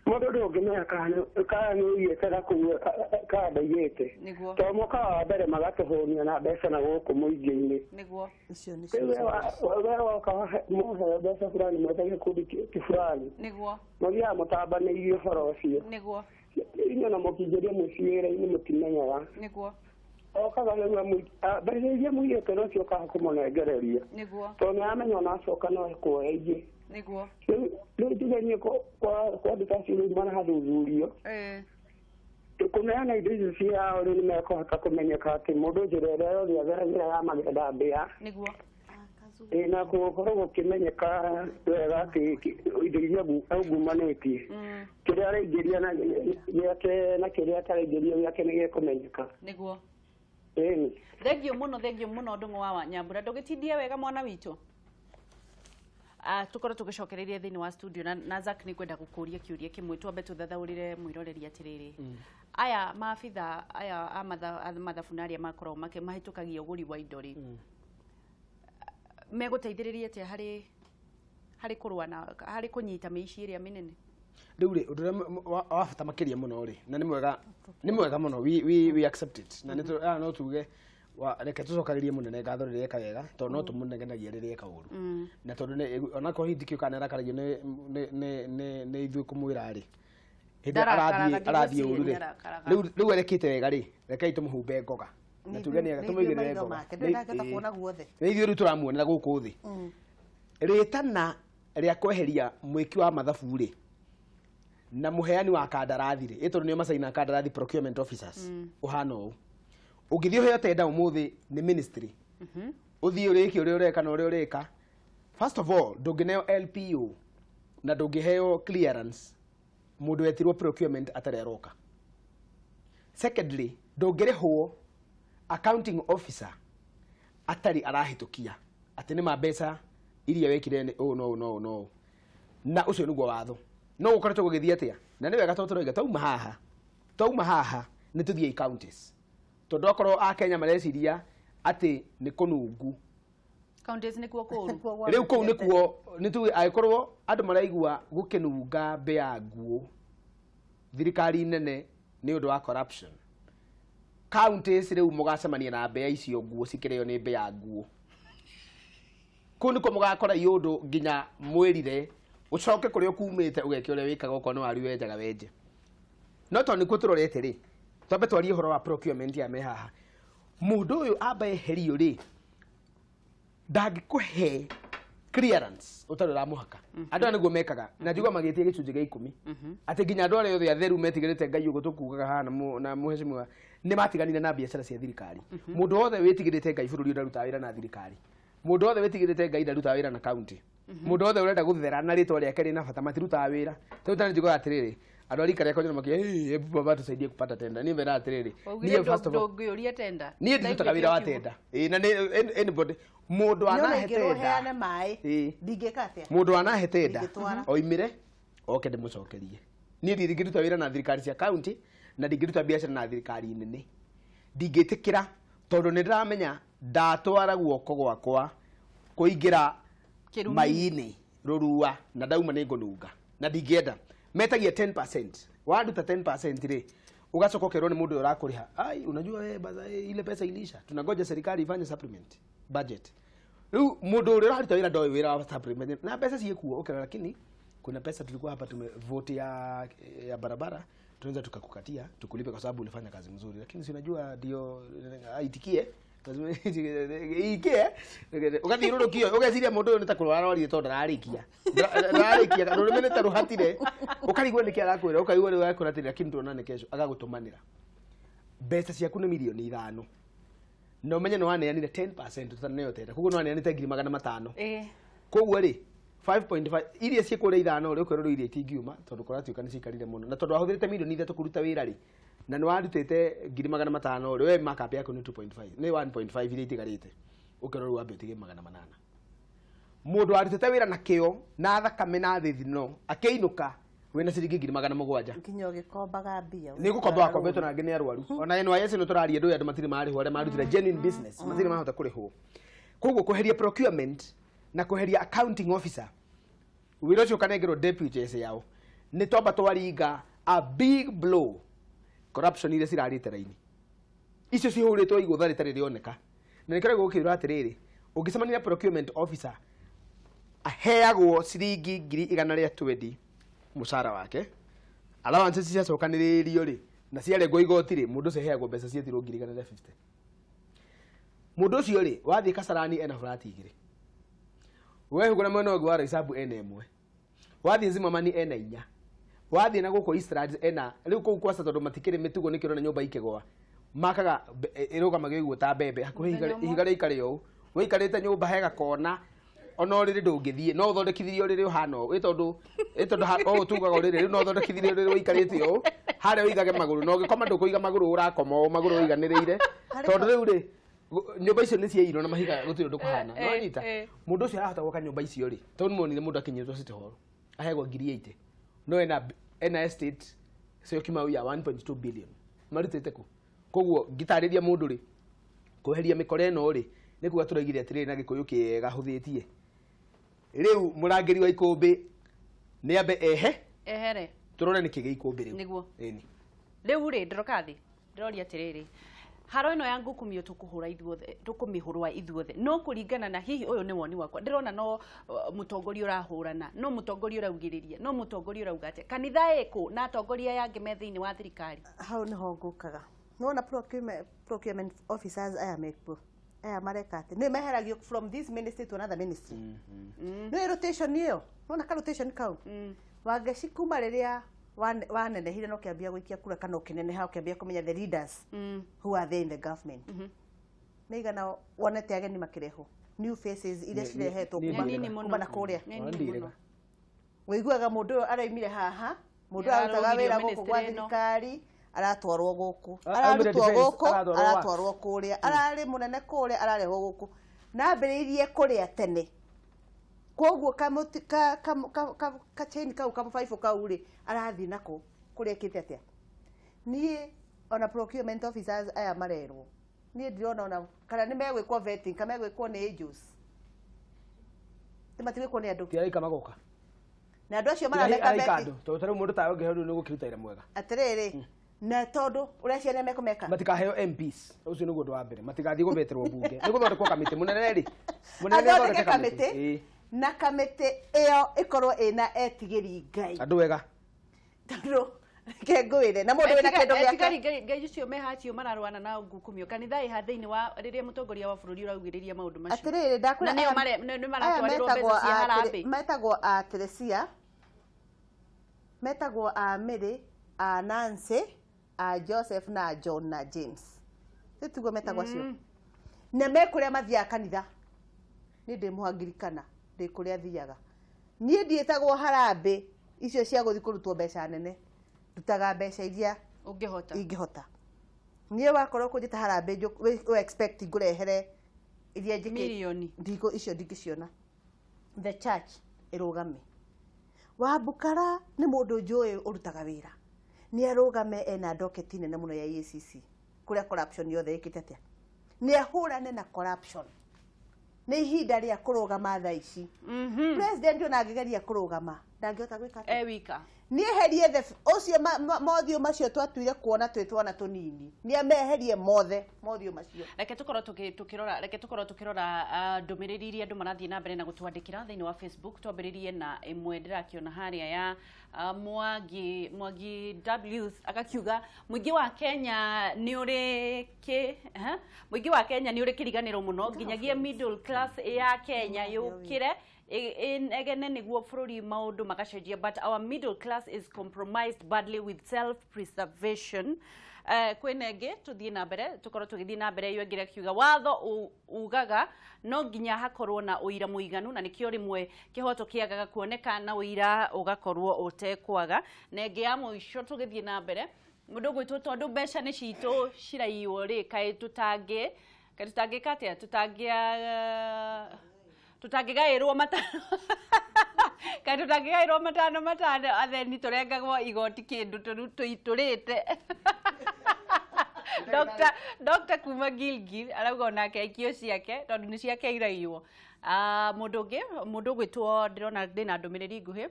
Mũndũ ndũngĩmenya kana nĩ ũiyĩte na kũu kana ndaiyĩte.
Nĩguo.
Tondũ mokaga wa mbere magatũhũnia na mbeca na gũkũ mũingĩ-inĩ.
Nĩguo.
Rĩu we woka mũheo mbeca fulani mwetha gĩkundi fulani.
Nĩguo.
Mũthiaga mũtambanĩirie ũhoro ũcio.
Nĩguo.
Inyuĩ ona mũkĩingĩria mũciĩ wĩra-inĩ mũtimenyaga.
Nĩguo.
Okaga rĩu mbeca iria mũiyĩte nocio ũkaga kũmũnengereria.
Nĩguo.
Tondũ nĩaramenya ona acoka no ekuoya ingĩ.
Nĩguo.
Rĩu njuge niĩ kwa andũ ta acio rĩu marathuthurio. Kũneana indo icio ciao rĩu nĩmekũhota kũmenyeka atĩ mũndũ njĩra ĩrĩa yothe ageragĩra ya magenda mbĩa.
Nĩguo.
Ĩ na gũkorwo gũkĩmenyeka wega atĩ indo iria aungumanĩtie. Kĩrĩa araingĩria na gĩake na kĩrĩa ataraingĩria gĩake nĩgĩkũmenyeka.
Nĩguo.
Ĩni.
Thank you mũno, thank you mũno Ndũng'ũ wa Nyambura. Ndũgĩtindie wega mwana witũ. Tukorwo tũgĩcokereria thĩinĩ wa studio na Zack nĩ ngwenda gũkũria kĩũria kĩmwe twambe tũthathaũrĩre mwĩroreri atĩrĩrĩ. Aya maabitha aya a mathabu na arĩa makoragwo mahĩtũkagia ũgũri wa indo rĩ, megũteithĩrĩria atĩa harĩ kũrũa na harĩ kũnyita mĩici ĩrĩa mĩnene?
Rĩu rĩ, ũndũ ũrĩa wa bata makĩria mũno rĩ, na nĩ mwega mũno, we accept it. Na nĩ no tuge reke tũcokanĩrie mũnene ngatho rĩrĩa eka wega, tondũ no tũmũnegenagia rĩrĩa eka ũru. Na tondũ onakorwo hihi ndikĩũĩ kana nĩarakaragio nĩ ithuĩ kũmwĩra rĩ, hĩndĩ ĩrĩa arathiĩ ũru rĩ, rĩu erekĩte wega rĩ, rekei tũmũhumbe ngoga. Na tuge nĩ tũmũigĩrĩre ngoga. Nĩ ithuĩ rĩu tũramuonera gũkũ thĩ. Rĩtana rĩa kweheria mwĩki wa mathabu rĩ, na mũheani wa kandarathi rĩ, tondũ nĩo macaina kandarathi procurement officers, ũhana ũũ. Ũngĩthiĩ ũheo tenda ũmũthĩ nĩ ministry, ũthiĩ ũrĩke ũrĩa ũreka na ũrĩa ũreka, first of all ndũngĩneo LPO na ndũngĩheo clearance mũndũ wetirwo procurement atarĩ aroka. Secondly, ndũngĩrĩhwo accounting officer atarĩ arahĩtũkia atĩ nĩ ma mbeca iria wekire nĩ ũũ no ũũ no ũũ no ũũ. Na ũcio nĩguo watho. No gũkoretwo gũgĩthiĩ atĩa? Na nĩ wega tondũ tũroiga twauma haha nĩ tũthiĩ counties. Tondũ akorwo a Kenya mareciria atĩ nĩ kũnungu.
Counties nĩkuo kũũru.
Rĩu kũu nĩkuo nĩ tuge angĩkorwo andũ maraigua gũkĩnunga mbĩa nguũ thirikari nene nĩ ũndũ wa corruption. Counties rĩu mũgacemania na mbĩa icio nguũ cikĩrĩo nĩ mbĩa nguũ. Kũu nĩkuo mũgakora iũndũ nginya mwĩrire ũcoke kũrĩa ũkumĩte ũgeke ũrĩa wĩkaga okorwo nĩ waru wenjaga wenje. No tondũ nĩkuo tũrorete rĩ, twambe twarie ũhoro wa procurement ya me haha. Mũndũ ũyũ amba eherio rĩ, ndangĩkũhe clearance ũtarĩ ũramũhaka. Andũ aya nĩguo mekaga na njigua magĩtie gĩcunjĩ gĩa 10 atĩ nginya andũ arĩa othe atheru metigĩrĩte Ngai ũguo tũkugaga haha na mũhecimiwa nĩ matiganire na biacara cia thirikari. Mũndũ wothe wĩtigĩrĩte Ngai bũrũri ũndarutaga wĩra na thirikari. Mũndũ wothe wĩtigĩrĩte Ngai ndarutaga wĩra na county. Mũndũ wothe ũrenda gũthera na rĩtwa rĩake rĩna bata matirutaga wĩra. Tondũ tani njiguaga atĩrĩrĩ, andũ a rika rĩakwa njona makiuga, "Hey, hebu baba tusaidie kupata tenda." Niĩ meraga atĩrĩrĩ, niĩ first of all
ndũngĩũria tenda.
niĩ ndirutaga wĩra wa tenda. Ĩĩ, na nĩ anybody mũndũ anahe
tenda
tenda
maĩ ndingĩka atĩa
mũndũ anahe tenda oimire oke ndĩmũcokerie. Niĩ ndingĩruta wĩra na thirikari cia county na ndingĩruta biacara na thirikari nene. Ndingĩtĩkĩra tondũ nĩ ndĩramenya ndatwara guoko gwakwa kũingĩra mai-inĩ rũrua na ndauma nĩ ngũnunga na ndingĩenda. Metagia 10%. Waruta 10% rĩ, ugacoka ũkerwo nĩ mũndũ ũyũ ũrakũrĩha, ai unajua wewe baza ile pesa ilisha, tunangoja serikali ifanye supplement budget. Rĩu mũndũ ũrĩa ũraruta wĩra ndoĩ wĩra wa supplement na mbeca ciĩkuo ũkerwo, lakini kuna pesa tulikuwa hapa tumevote ya barabara, tunaweza tukakukatia tukulipe kwa sababu ulifanya kazi mzuri, lakini si unajua ndio aitikie lazima ikie ugathiũrũrũkio ũgeciria mũndũ ũyũ nĩ ta kũrwara arwarire tondũ ndararĩkia rũrĩmĩ nĩ ta rũhatire, ũkarigwo nĩkĩ arakwĩra, ũkaigua rĩu arakwĩra atĩrĩ lakini tuonane kesho, agagũtũmanĩra mbeca ciaku nĩ mirioni 5 na ũmenye nĩ waneanire 10% ũtaneo tenda, koguo nĩ waneanĩte 500,000. Koguo rĩ 5.5 iria ciĩkũrĩa 5 rĩ, ũkerwo rĩu iria itingiuma tondũ kũratuĩka nĩ ciikarire mũno, na tondũ wahũthĩrĩte mirioni 3 kũruta wĩra rĩ, na nĩ warutĩte 500,000 rĩ, we markup yaku nĩ 2.5 nĩ 1.5 iria itigarĩte, ũkerwo rĩu wambe ũtige 800. Mũndũ warutĩte wĩra na kĩo na thakame na thithino akĩinũka wĩna ciringi 700,000
nginya ũgĩkombaga mbia.
Nĩ gũkomba wakombetwo na angĩ nĩ arwaru. Ona NYS nĩ tũraria andũ matirĩ marĩhwo, arĩa marutire genuine business matirĩ mahota kũrĩhwo. Koguo kweheria procurement na kweheria accounting officer, wĩra ũcio ũkanengerwo deputies yao, nĩ twamba twaringa a big blow corruption iria cirarĩte raini icio cihũrĩtwo igũtha rĩtarĩ rĩoneka. Na nĩkĩragwo gũkĩrwo atĩrĩrĩ, ũngĩcemania na procurement officer aheagwo ciringi 120,000 mũcara wake, allowances ciacokanĩrĩirio rĩ na ciarengwo igoti rĩ, mũndũ ũcio aheagwo mbeca cietirwo 150,000. Mũndũ ũcio rĩ, wathiĩ Kasarani ena burati 2, wehũgũra mwena ũngĩ wa Roysambu ena 1, wathiĩ Zimmerman ena 4, wathiĩ na gũkũ Eastlands ena rĩu kũu Kwasa tondũ matikĩrĩ mĩtugo nĩkĩo ũrona nyũmba ikĩgũa, makaga ĩrũgamagio ĩguo ta mbembe hakuhĩ ihiga rĩikare ũũ, wĩikarĩte nyũmba he gakona ona ũrĩrĩ ndũngĩthiĩ, no ũthondekithirie ũrĩrĩ ũhana ũũ, ĩ tondũ ũũ tugaga ũrĩrĩ rĩu no ũthondekithirie ũrĩrĩ wĩikarĩte ũũ, harĩa ũigage magũrũ, na ũngĩkoma ndũkũiga magũrũ ũrakoma ũũ magũrũ ũiganĩrĩire, tondũ rĩu rĩ nyũmba icio nĩ ciairwo na mahiga gũtirĩ ũndũ kũhana. No nyita mũndũ ũcio arahota gwaka nyũmba icio rĩ, tondũ nĩmuonire mũndũ akinyĩtwo City Hall aheagwo 80,000, no ena estate Syokimau ya 1.2 billion marutĩte kũ? Koguo ngĩtarĩria mũndũ rĩ, kweheria mĩkora ĩno rĩ, nĩ kuga tũraigire atĩrĩrĩ na Gĩkũyũ kĩega hũthĩtie, rĩu mũrangĩri wa ikũmbĩ nĩ ambe ehere tũrore nĩkĩ gĩ ikũmbĩ rĩu
nĩguo. Rĩu rĩ ndĩroka thĩ ndĩroria atĩrĩrĩ, haro ĩno ya ngukumio tũkũhũra ithuothe, tũkũmĩhũrwa ithuothe, no kũringana na hihi ũyũ nĩ woni wakwa, ndĩrona no mũtongoria ũrahũrana, no mũtongoria ũraugĩrĩria, no mũtongoria ũrauga atĩa, kanitha ĩkũ na atongoria aya angĩ me thĩinĩ wa thirikari?
Hau nĩho ngũkaga. Nĩwona procurement officers aya mekuo, aya mareka atĩ nĩ meheragio from this ministry to another ministry. Nĩ rotation ĩyo, nĩwona ka rotation kau Wangeci kuma rĩrĩa wanenehire na ũkĩambia gũikia kura kana ũkĩneneha ũkĩambia kũmenya the leaders who are there in the government, nĩ igana wonete ageni makĩrehwo, new faces iria cirehetwo kuma na kũrĩa. Wĩiguaga mũndũ ũyũ araimire haha, mũndũ arutaga wĩra gũkũ gwa thirikari aratwarwo gũkũ, ararutwo gũkũ aratwarwo kũrĩa, ararĩ mũnene kũrĩa ararehwo gũkũ, na ambĩrĩirie kũrĩa tene. Koguo ka chain kau kamũbaibũ kau rĩ arathiĩ nako kũrĩa ĩkĩte atĩa. Niĩ ona procurement officers aya marerwo, niĩ ndirona ona kana nĩ megwĩkwo vetting kana megwĩkwo nĩ angels, matigwĩkwo nĩ andũ
ti araika magoka
na andũ acio marameka vetting,
tondũ ta rĩu mũndũ tawe ũngĩheo rĩu nĩ gũkĩruta wĩra mwega
atĩrĩrĩ, na tondũ ũrĩa ciana mekũmeka
matikaheo MPs, ũcio nĩguo ũndũ wa mbere, matigathiĩ gũbeterwo bunge, nĩ gũthondekwo kamĩtĩ mũnene rĩ, mũnene
athondeke kamĩtĩ na kamĩtĩ ĩyo ĩkorwo ĩna etigĩri Ngai
andũ wega,
tondũ Reke ngwĩre na mũndũ wĩna kĩndũ gĩake.
Tigari ngai icio mehacio mararwana na ngukumio kanitha ĩha thĩinĩ wa rĩrĩa mũtongoria wa bũrũri ũraugĩrĩria maũndũ macio.
Atĩrĩrĩ, ndakwĩra
na nĩo nĩ maratwarĩrwo mbeca cia harambee.
Metagwo a Teresia, metagwo a Mary, a Nancy, a Joseph na John na James. Tiguo metagwo acio. Na me kũrĩa mathiaga kanitha. Niĩ ndĩ mũhangirikana, ndĩ kũrĩa thiaga. Niĩ ndiĩtagwo harambee icio cia gũthiĩ kũrutwo mbeca nene. Ndutaga mbeca iria
ũngĩhota.
Ingĩhota. Niĩ wakorwo kũnjĩta harambee ũ expect ngũrehere iria njĩkĩte.
Mirioni.
Ndiko icio ndingĩciona. The church ĩrũgame. Wambukara nĩ mũndũ njũĩ ũrutaga wĩra. Nĩ arũgame ena doketi nene mũno ya EACC kũrĩa corruption yothe ĩkĩte atĩa. Nĩ ahũrane na corruption. Nĩ ihinda rĩa kũrũgama thaa ici. President ona angĩgeria kũrũgama ndangĩhota gwĩka atĩa.
Ewika.
Nĩ eherie the ũcio mothiũ macio twatuire kuona twĩ twana tũnini. Nĩ ameherie mothe mothiũ macio.
Reke tũkorwo tũkĩrora, reke tũkorwo tũkĩrora ndũmĩrĩri iria andũ marathiĩ na mbere na gũtwandĩkĩra thĩinĩ wa Facebook. Twambĩrĩrie na ĩmwe ndĩrakĩona harĩa ya Mwangi W agakiuga mũingĩ wa Kenya nĩ ũrĩ kĩ mũingĩ wa Kenya nĩ ũrĩ kĩriganĩro mũno nginyagia middle class ya Kenya yũkĩre inegene nĩguo bũrũri maũndũ magacenjia, but our middle class is compromised badly with self preservation. Kwĩna ĩngĩ tũthiĩ na mbere, tũkorwo tũgĩthiĩ na mbere. Iyo ĩngĩ ĩrakiuga watho ugaga no nginya hakorwo na ũira mũiganu, na nĩkĩo rĩmwe kĩhoto kĩagaga kuoneka na ũira ũgakorwo ũtekwaga. Na ĩngĩ ya mũico tũgĩthiĩ na mbere, mũndũ ũgwĩtwo tondũ mbeca nĩ citũ ciraiywo rĩ, kaĩ tũtangĩka atĩa, tũtangĩgaĩrwo matano kaĩ tũtangĩgaĩrwo matano matano atheni tũrengagwo igoti kĩndũ tũrĩte. Dr. kuma Gilgil arauga onake aikio ciake tondũ nĩ ciake iraiywo. Mũndũ ũngĩ, mũndũ ũgwĩtwo ndĩrona ndĩna ndũmĩrĩri nguhĩ.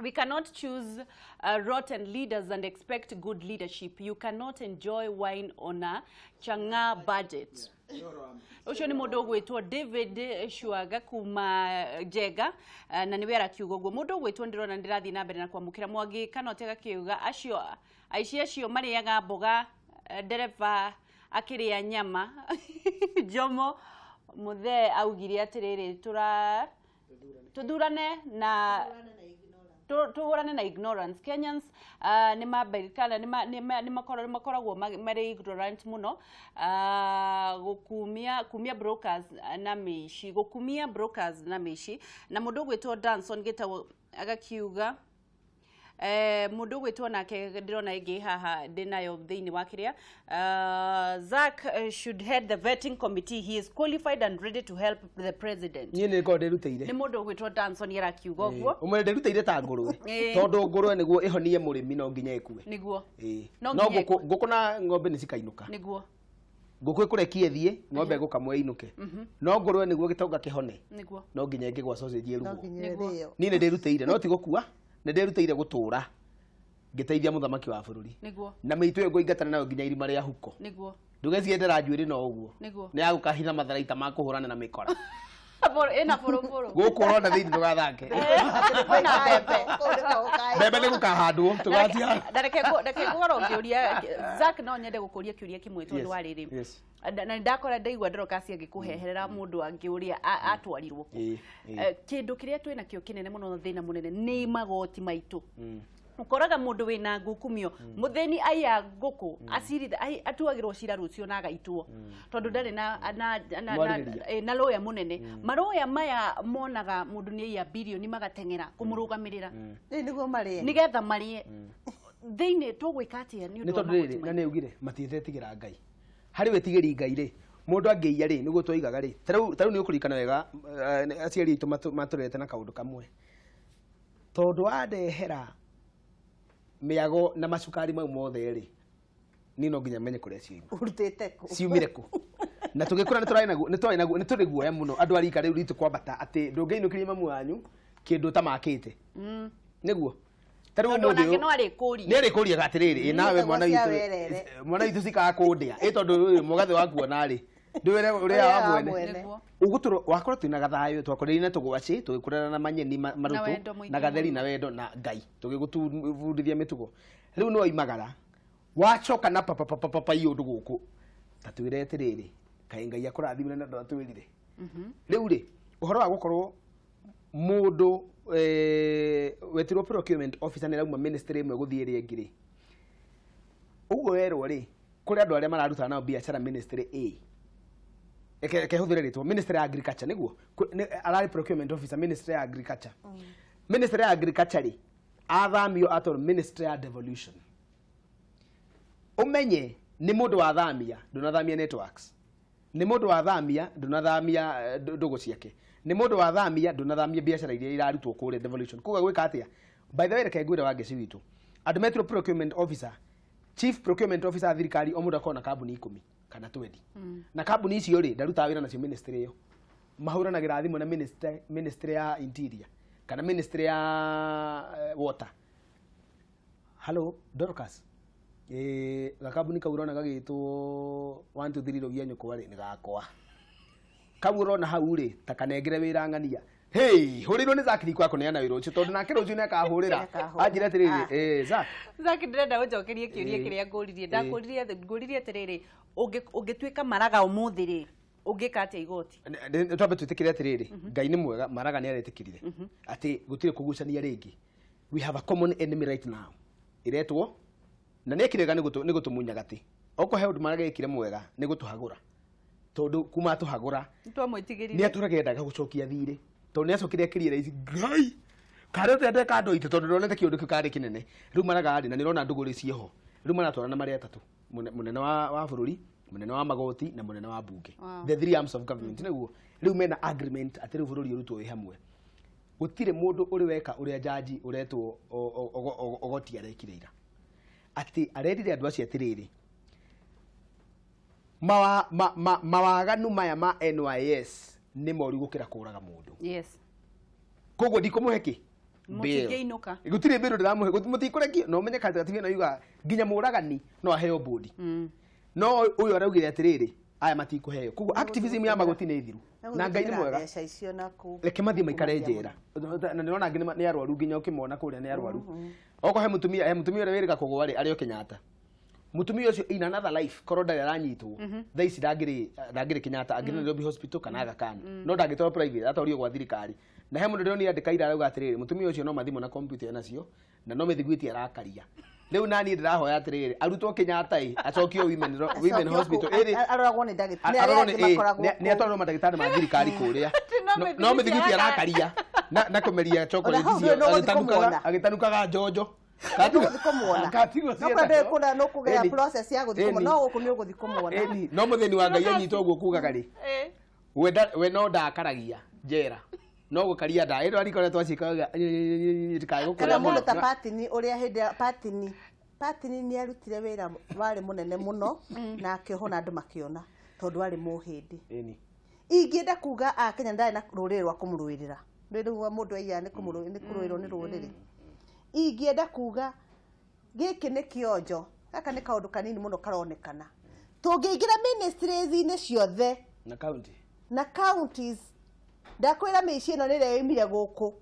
We cannot choose rotten leaders and expect good leadership. You cannot enjoy wine on a changa budget. Ũcio nĩ mũndũ ũgwĩtwo David Shuaga kuma Njenga, na nĩwe arakiuga ũguo. Mũndũ ũgwĩtwo ndĩrona ndĩrathiĩ na mbere na kwamũkĩra Mwangi Kanote agakiuga acio aici acio marĩaga mboga, ndereba akĩrĩa nyama. Jomo Muthee augire atĩrĩrĩ, tũthurane na tuhurane na ignorance. Kenyans nĩ mambĩrĩkana nĩ makoragwo marĩ ignorant mũno, gũkumia brokers na mĩici, gũkumia brokers na mĩici. Na mũndũ ũgwĩtwo Danson Gĩtaũ agakiuga mũndũ ũgwĩtwo nake ndĩrona ĩngĩ haha ndĩnayo thĩinĩ wa kĩrĩa, Zack should head the vetting committee, he is qualified and ready to help the president.
Niĩ nĩ ngorwo ndĩrutĩire.
Nĩ mũndũ ũgwĩtwo Danson arakiuga ũguo.
Ũmwe ndĩrutĩire ta ngũrwe, tondũ ngũrwe nĩguo ĩhonie mũrĩmi no nginya ĩkue.
Nĩguo.
No ngũkũ na ng'ombe nĩ cikainũka.
Nĩguo.
Ngũkũ ĩkũrekie ĩthiĩ, ng'ombe ĩgũkamwo ĩinũke. No ngũrwe nĩguo gĩtonga kĩhone.
Nĩguo.
No nginya ĩngĩgwa sausage ĩrugwo.
Nĩguo.
Niĩ nĩ ndĩrutĩire, no ti gũkua. Nĩ ndĩrutĩire gũtũra ngĩteithia mũthamaki wa bũrũri.
Nĩguo.
Na mĩitũ ĩyo ngũingatana nayo nginya irima rĩa huko.
Nĩguo.
Ndũgeciendera njuĩrĩ no ũguo.
Nĩguo.
Nĩ yagũkahitha matharaita ma kũhũrana na mĩkora.
Ĩna bũrũbũrũ.
Gũkũ ũrona thĩinĩ ndũgathake.
Kwĩna mbembe.
Mbembe nĩ gũkahandwo tũgaciara.
Reke ngũkorwo ngĩũria Zack, no nyende gũkũria kĩũria kĩmwe tondũ wa rĩrĩ. Na ndakora ndaigua Dorcas agĩkũheherera mũndũ angĩũria atwarirwo kũ. Kĩndũ kĩrĩa twĩnakĩo kĩnene mũno thĩna mũnene nĩ magoti maitũ. Ũkoraga mũndũ wĩna ngukumio mũthĩni aiya ngũkũ aciritha atuagĩrwo cira rũciũ na agaitwo tondũ ndarĩ na lawyer mũnene. Maroya maya monaga mũndũ nĩ aiya birioni magateng'era kũmũrũgamĩrĩra
nĩguo marĩe,
nĩgetha marĩe. Thĩinĩ tũgwĩka atĩa nĩ ũndũ wa magoti
maitũ? Na nĩ ugire matiĩtigĩra Ngai. Harĩ wĩtigĩri Ngai rĩ, mũndũ angĩiya rĩ, nĩguo twoigaga rĩ, ta rĩu nĩ ũkũririkana wega aciari aitũ matũrerete na kaũndũ kamwe, tondũ wandehera mĩago na macukari mau mothe rĩ, niĩ no nginya menye kũrĩa ciuma.
Ũrutĩte kũ?
Ciumire kũ? Na tũgĩkũra nĩ tũrĩ guoya mũno andũ a rika rĩu ritũ kwambata atĩ ndũngĩinũkĩria mamu wanyu kĩndũ ũtamakĩte. Nĩguo. Ta rĩu
Tondũ onake no arĩkũria.
Nĩ arĩkũria atĩrĩrĩ, ĩ nawe mwana witũ cikaga kũndĩa. Ĩ tondũ mũgathe wakuona rĩ, ndwĩre ũrĩa wa mwene. Ũgũtũrwo wakorwo twĩna gathayũ, twakũrĩire na tũgwacĩ, tũgĩkũrana na manyeni marũtũ, na gatheri na wendo na Ngai, tũgĩgũbundithia mĩtugo. Rĩu nĩ waimagara wacoka na papa papa papa iũndũ gũkũ ta twĩre atĩrĩrĩ kaĩ Ngai akũrathimire na ndwatwĩrire. Rĩu rĩ ũhoro wa gũkorwo mũndũ wetirwo procurement officer nĩ rauma ministry ĩmwe gũthiĩ ĩrĩa ĩngĩ rĩ, ũguo werwo rĩ kũrĩ andũ arĩa mararutana nao biacara ministry A, kehũthĩre rĩtwa ministry ya agriculture nĩguo ararĩ procurement officer ministry ya agriculture. Ministry ya agriculture rĩ athamio atwarwo ministry ya devolution. Umenye nĩ mũndũ wathamia ndũnathamia networks, nĩ mũndũ wathamia ndũnathamia ndũgũ ciake, nĩ mũndũ wathamia ndũnathamia biacara iria irarutwo kũrĩa devolution. Koguo gwĩka atĩa? By the way, reke ngwĩre Wangeci witũ, andũ metirwo procurement officer, chief procurement officer thirikari o mũndũ akorwo na kambuni 10 kana 20. Na kambuni icio rĩ ndarutaga wĩra nacio ministry ĩyo, mahũranagĩra thimũ na ministry ya interior kana ministry ya water. Hello Dorcas, gakambuni kau ũrona gagĩtwo 1 2 3 rũgia nyũkwa rĩ nĩ gakwa. Kau ũrona hau rĩ ta kanengere wĩra ng'ania. Hey, hũrĩirwo nĩ Zack kwa kũneana wĩra ũcio tondũ nake rũciũ nĩakahũrĩra anjĩre atĩrĩrĩ, Zack
Zack ndĩrenda ũnjokerie kĩũria kĩrĩa ngũririe. Ndakũririe ngũririe atĩrĩrĩ, ũngĩtuĩka Maraga ũmũthĩ rĩ ũngĩka atĩa igoti?
Twambe twĩtĩkĩre atĩrĩrĩ, Ngai nĩ mwega, Maraga nĩaretĩkĩrire atĩ gũtirĩ kũgucania rĩngĩ. We have a common enemy right now ĩretwo na nĩ ekire wega nĩ gũtũmunya gatĩ. Okorwo he ũndũ Maraga ekire mwega nĩ gũtũhagũra, tondũ kuma atũhagũra
nĩtwamwĩtigĩrire,
nĩ atũraga endaga gũcokia thirĩ, tondũ nĩ acokire akĩria raici Ngai karĩ ũtende kando itũ, tondũ ndonete kĩũndũ kĩu karĩ kĩnene. Rĩu Maraga rĩ na nĩũrona ndũgũrĩ ciĩho, rĩu maratwarana marĩ atatũ, mũnene wa bũrũri, mũnene wa magoti na mũnene wa bunge, the three arms of government. Nĩguo rĩu mena agreement atĩ rĩu bũrũri ũrutwo wĩ hamwe. Gũtirĩ mũndũ ũrĩ weka ũrĩa jaji ũretwo Ogoti arekire ira, atĩ arerire andũ acio atĩrĩrĩ, mawaganu maya ma NYS nĩ moru gũkĩra kũraga mũndũ.
Yes.
Koguo ndikũmũhe kĩ?
Mũtingĩinũka.
Gũtirĩ bail ndĩramũhe, mũtikũrekio. Na ũmenye katiba ĩno yugaga nginya mũragani no aheo bodi. No ũyũ araugire atĩrĩrĩ, aya matikũheo. Koguo activism ya magoti nĩ thiru. Na Ngai nĩ mwega. Reke mathiĩ maikare njera. Na nĩũrona angĩ nĩ arwaru nginya ũkĩmona kũrĩa nĩ arwaru. Okorwo he mũtumia ũrĩa wĩrĩga kũgũa rĩ arĩ o Kenyatta. Mũtumia ũcio in another life korwo ndarĩ aranyitwo thaa ici ndangĩrĩ Kenyatta, angĩrĩ Nairobi hospital kana Aga Khan, no ndangĩtwarwo private, atwarirwo gwa thirikari. Na he mũndũ ndĩronire andĩka ira arauga atĩrĩrĩ, mũtumia ũcio no mathimũ na computer nacio na no mĩthiguiti arakaria. Rĩu nani ndĩrahoya atĩrĩrĩ, arutwo Kenyatta ĩ acokio women hospital ĩrĩ
aroragwo nĩ ndagĩtarĩ,
nĩ atwarwo mandagĩtarĩ ma thirikari kũrĩa, no mĩthiguiti arakaria na kũmeria chocolate icio agĩtanukaga njonjo. No mũthĩni wa Ngai anyitwo ũguo kugaga rĩ, we no ndakaragia njera, no gũkaria nda ĩno arikoretwo acikaga ndikae gũkũrĩa
Kana mũndũ ta Patini ũrĩa hĩndĩ ya Patini nĩ arutire wĩra warĩ mũnene mũno na akĩohwo na andũ makĩona tondũ arĩ mũhĩndĩ. Ingĩenda kuga a Kenya ndarĩ na rũrĩrĩ rwa kũmũrũĩrĩra, rĩrĩ mũndũ aiya nĩ kũrũĩrwo nĩ rũrĩrĩ. Ingĩenda kuga gĩkĩ nĩ kĩonjo, gaka nĩ kaũndũ kanini mũno karonekana. Tũngĩingĩra ministries-inĩ ciothe
na county
na counties, ndakwĩra mĩciĩ ĩno nĩ ĩrĩa yoimire gũkũ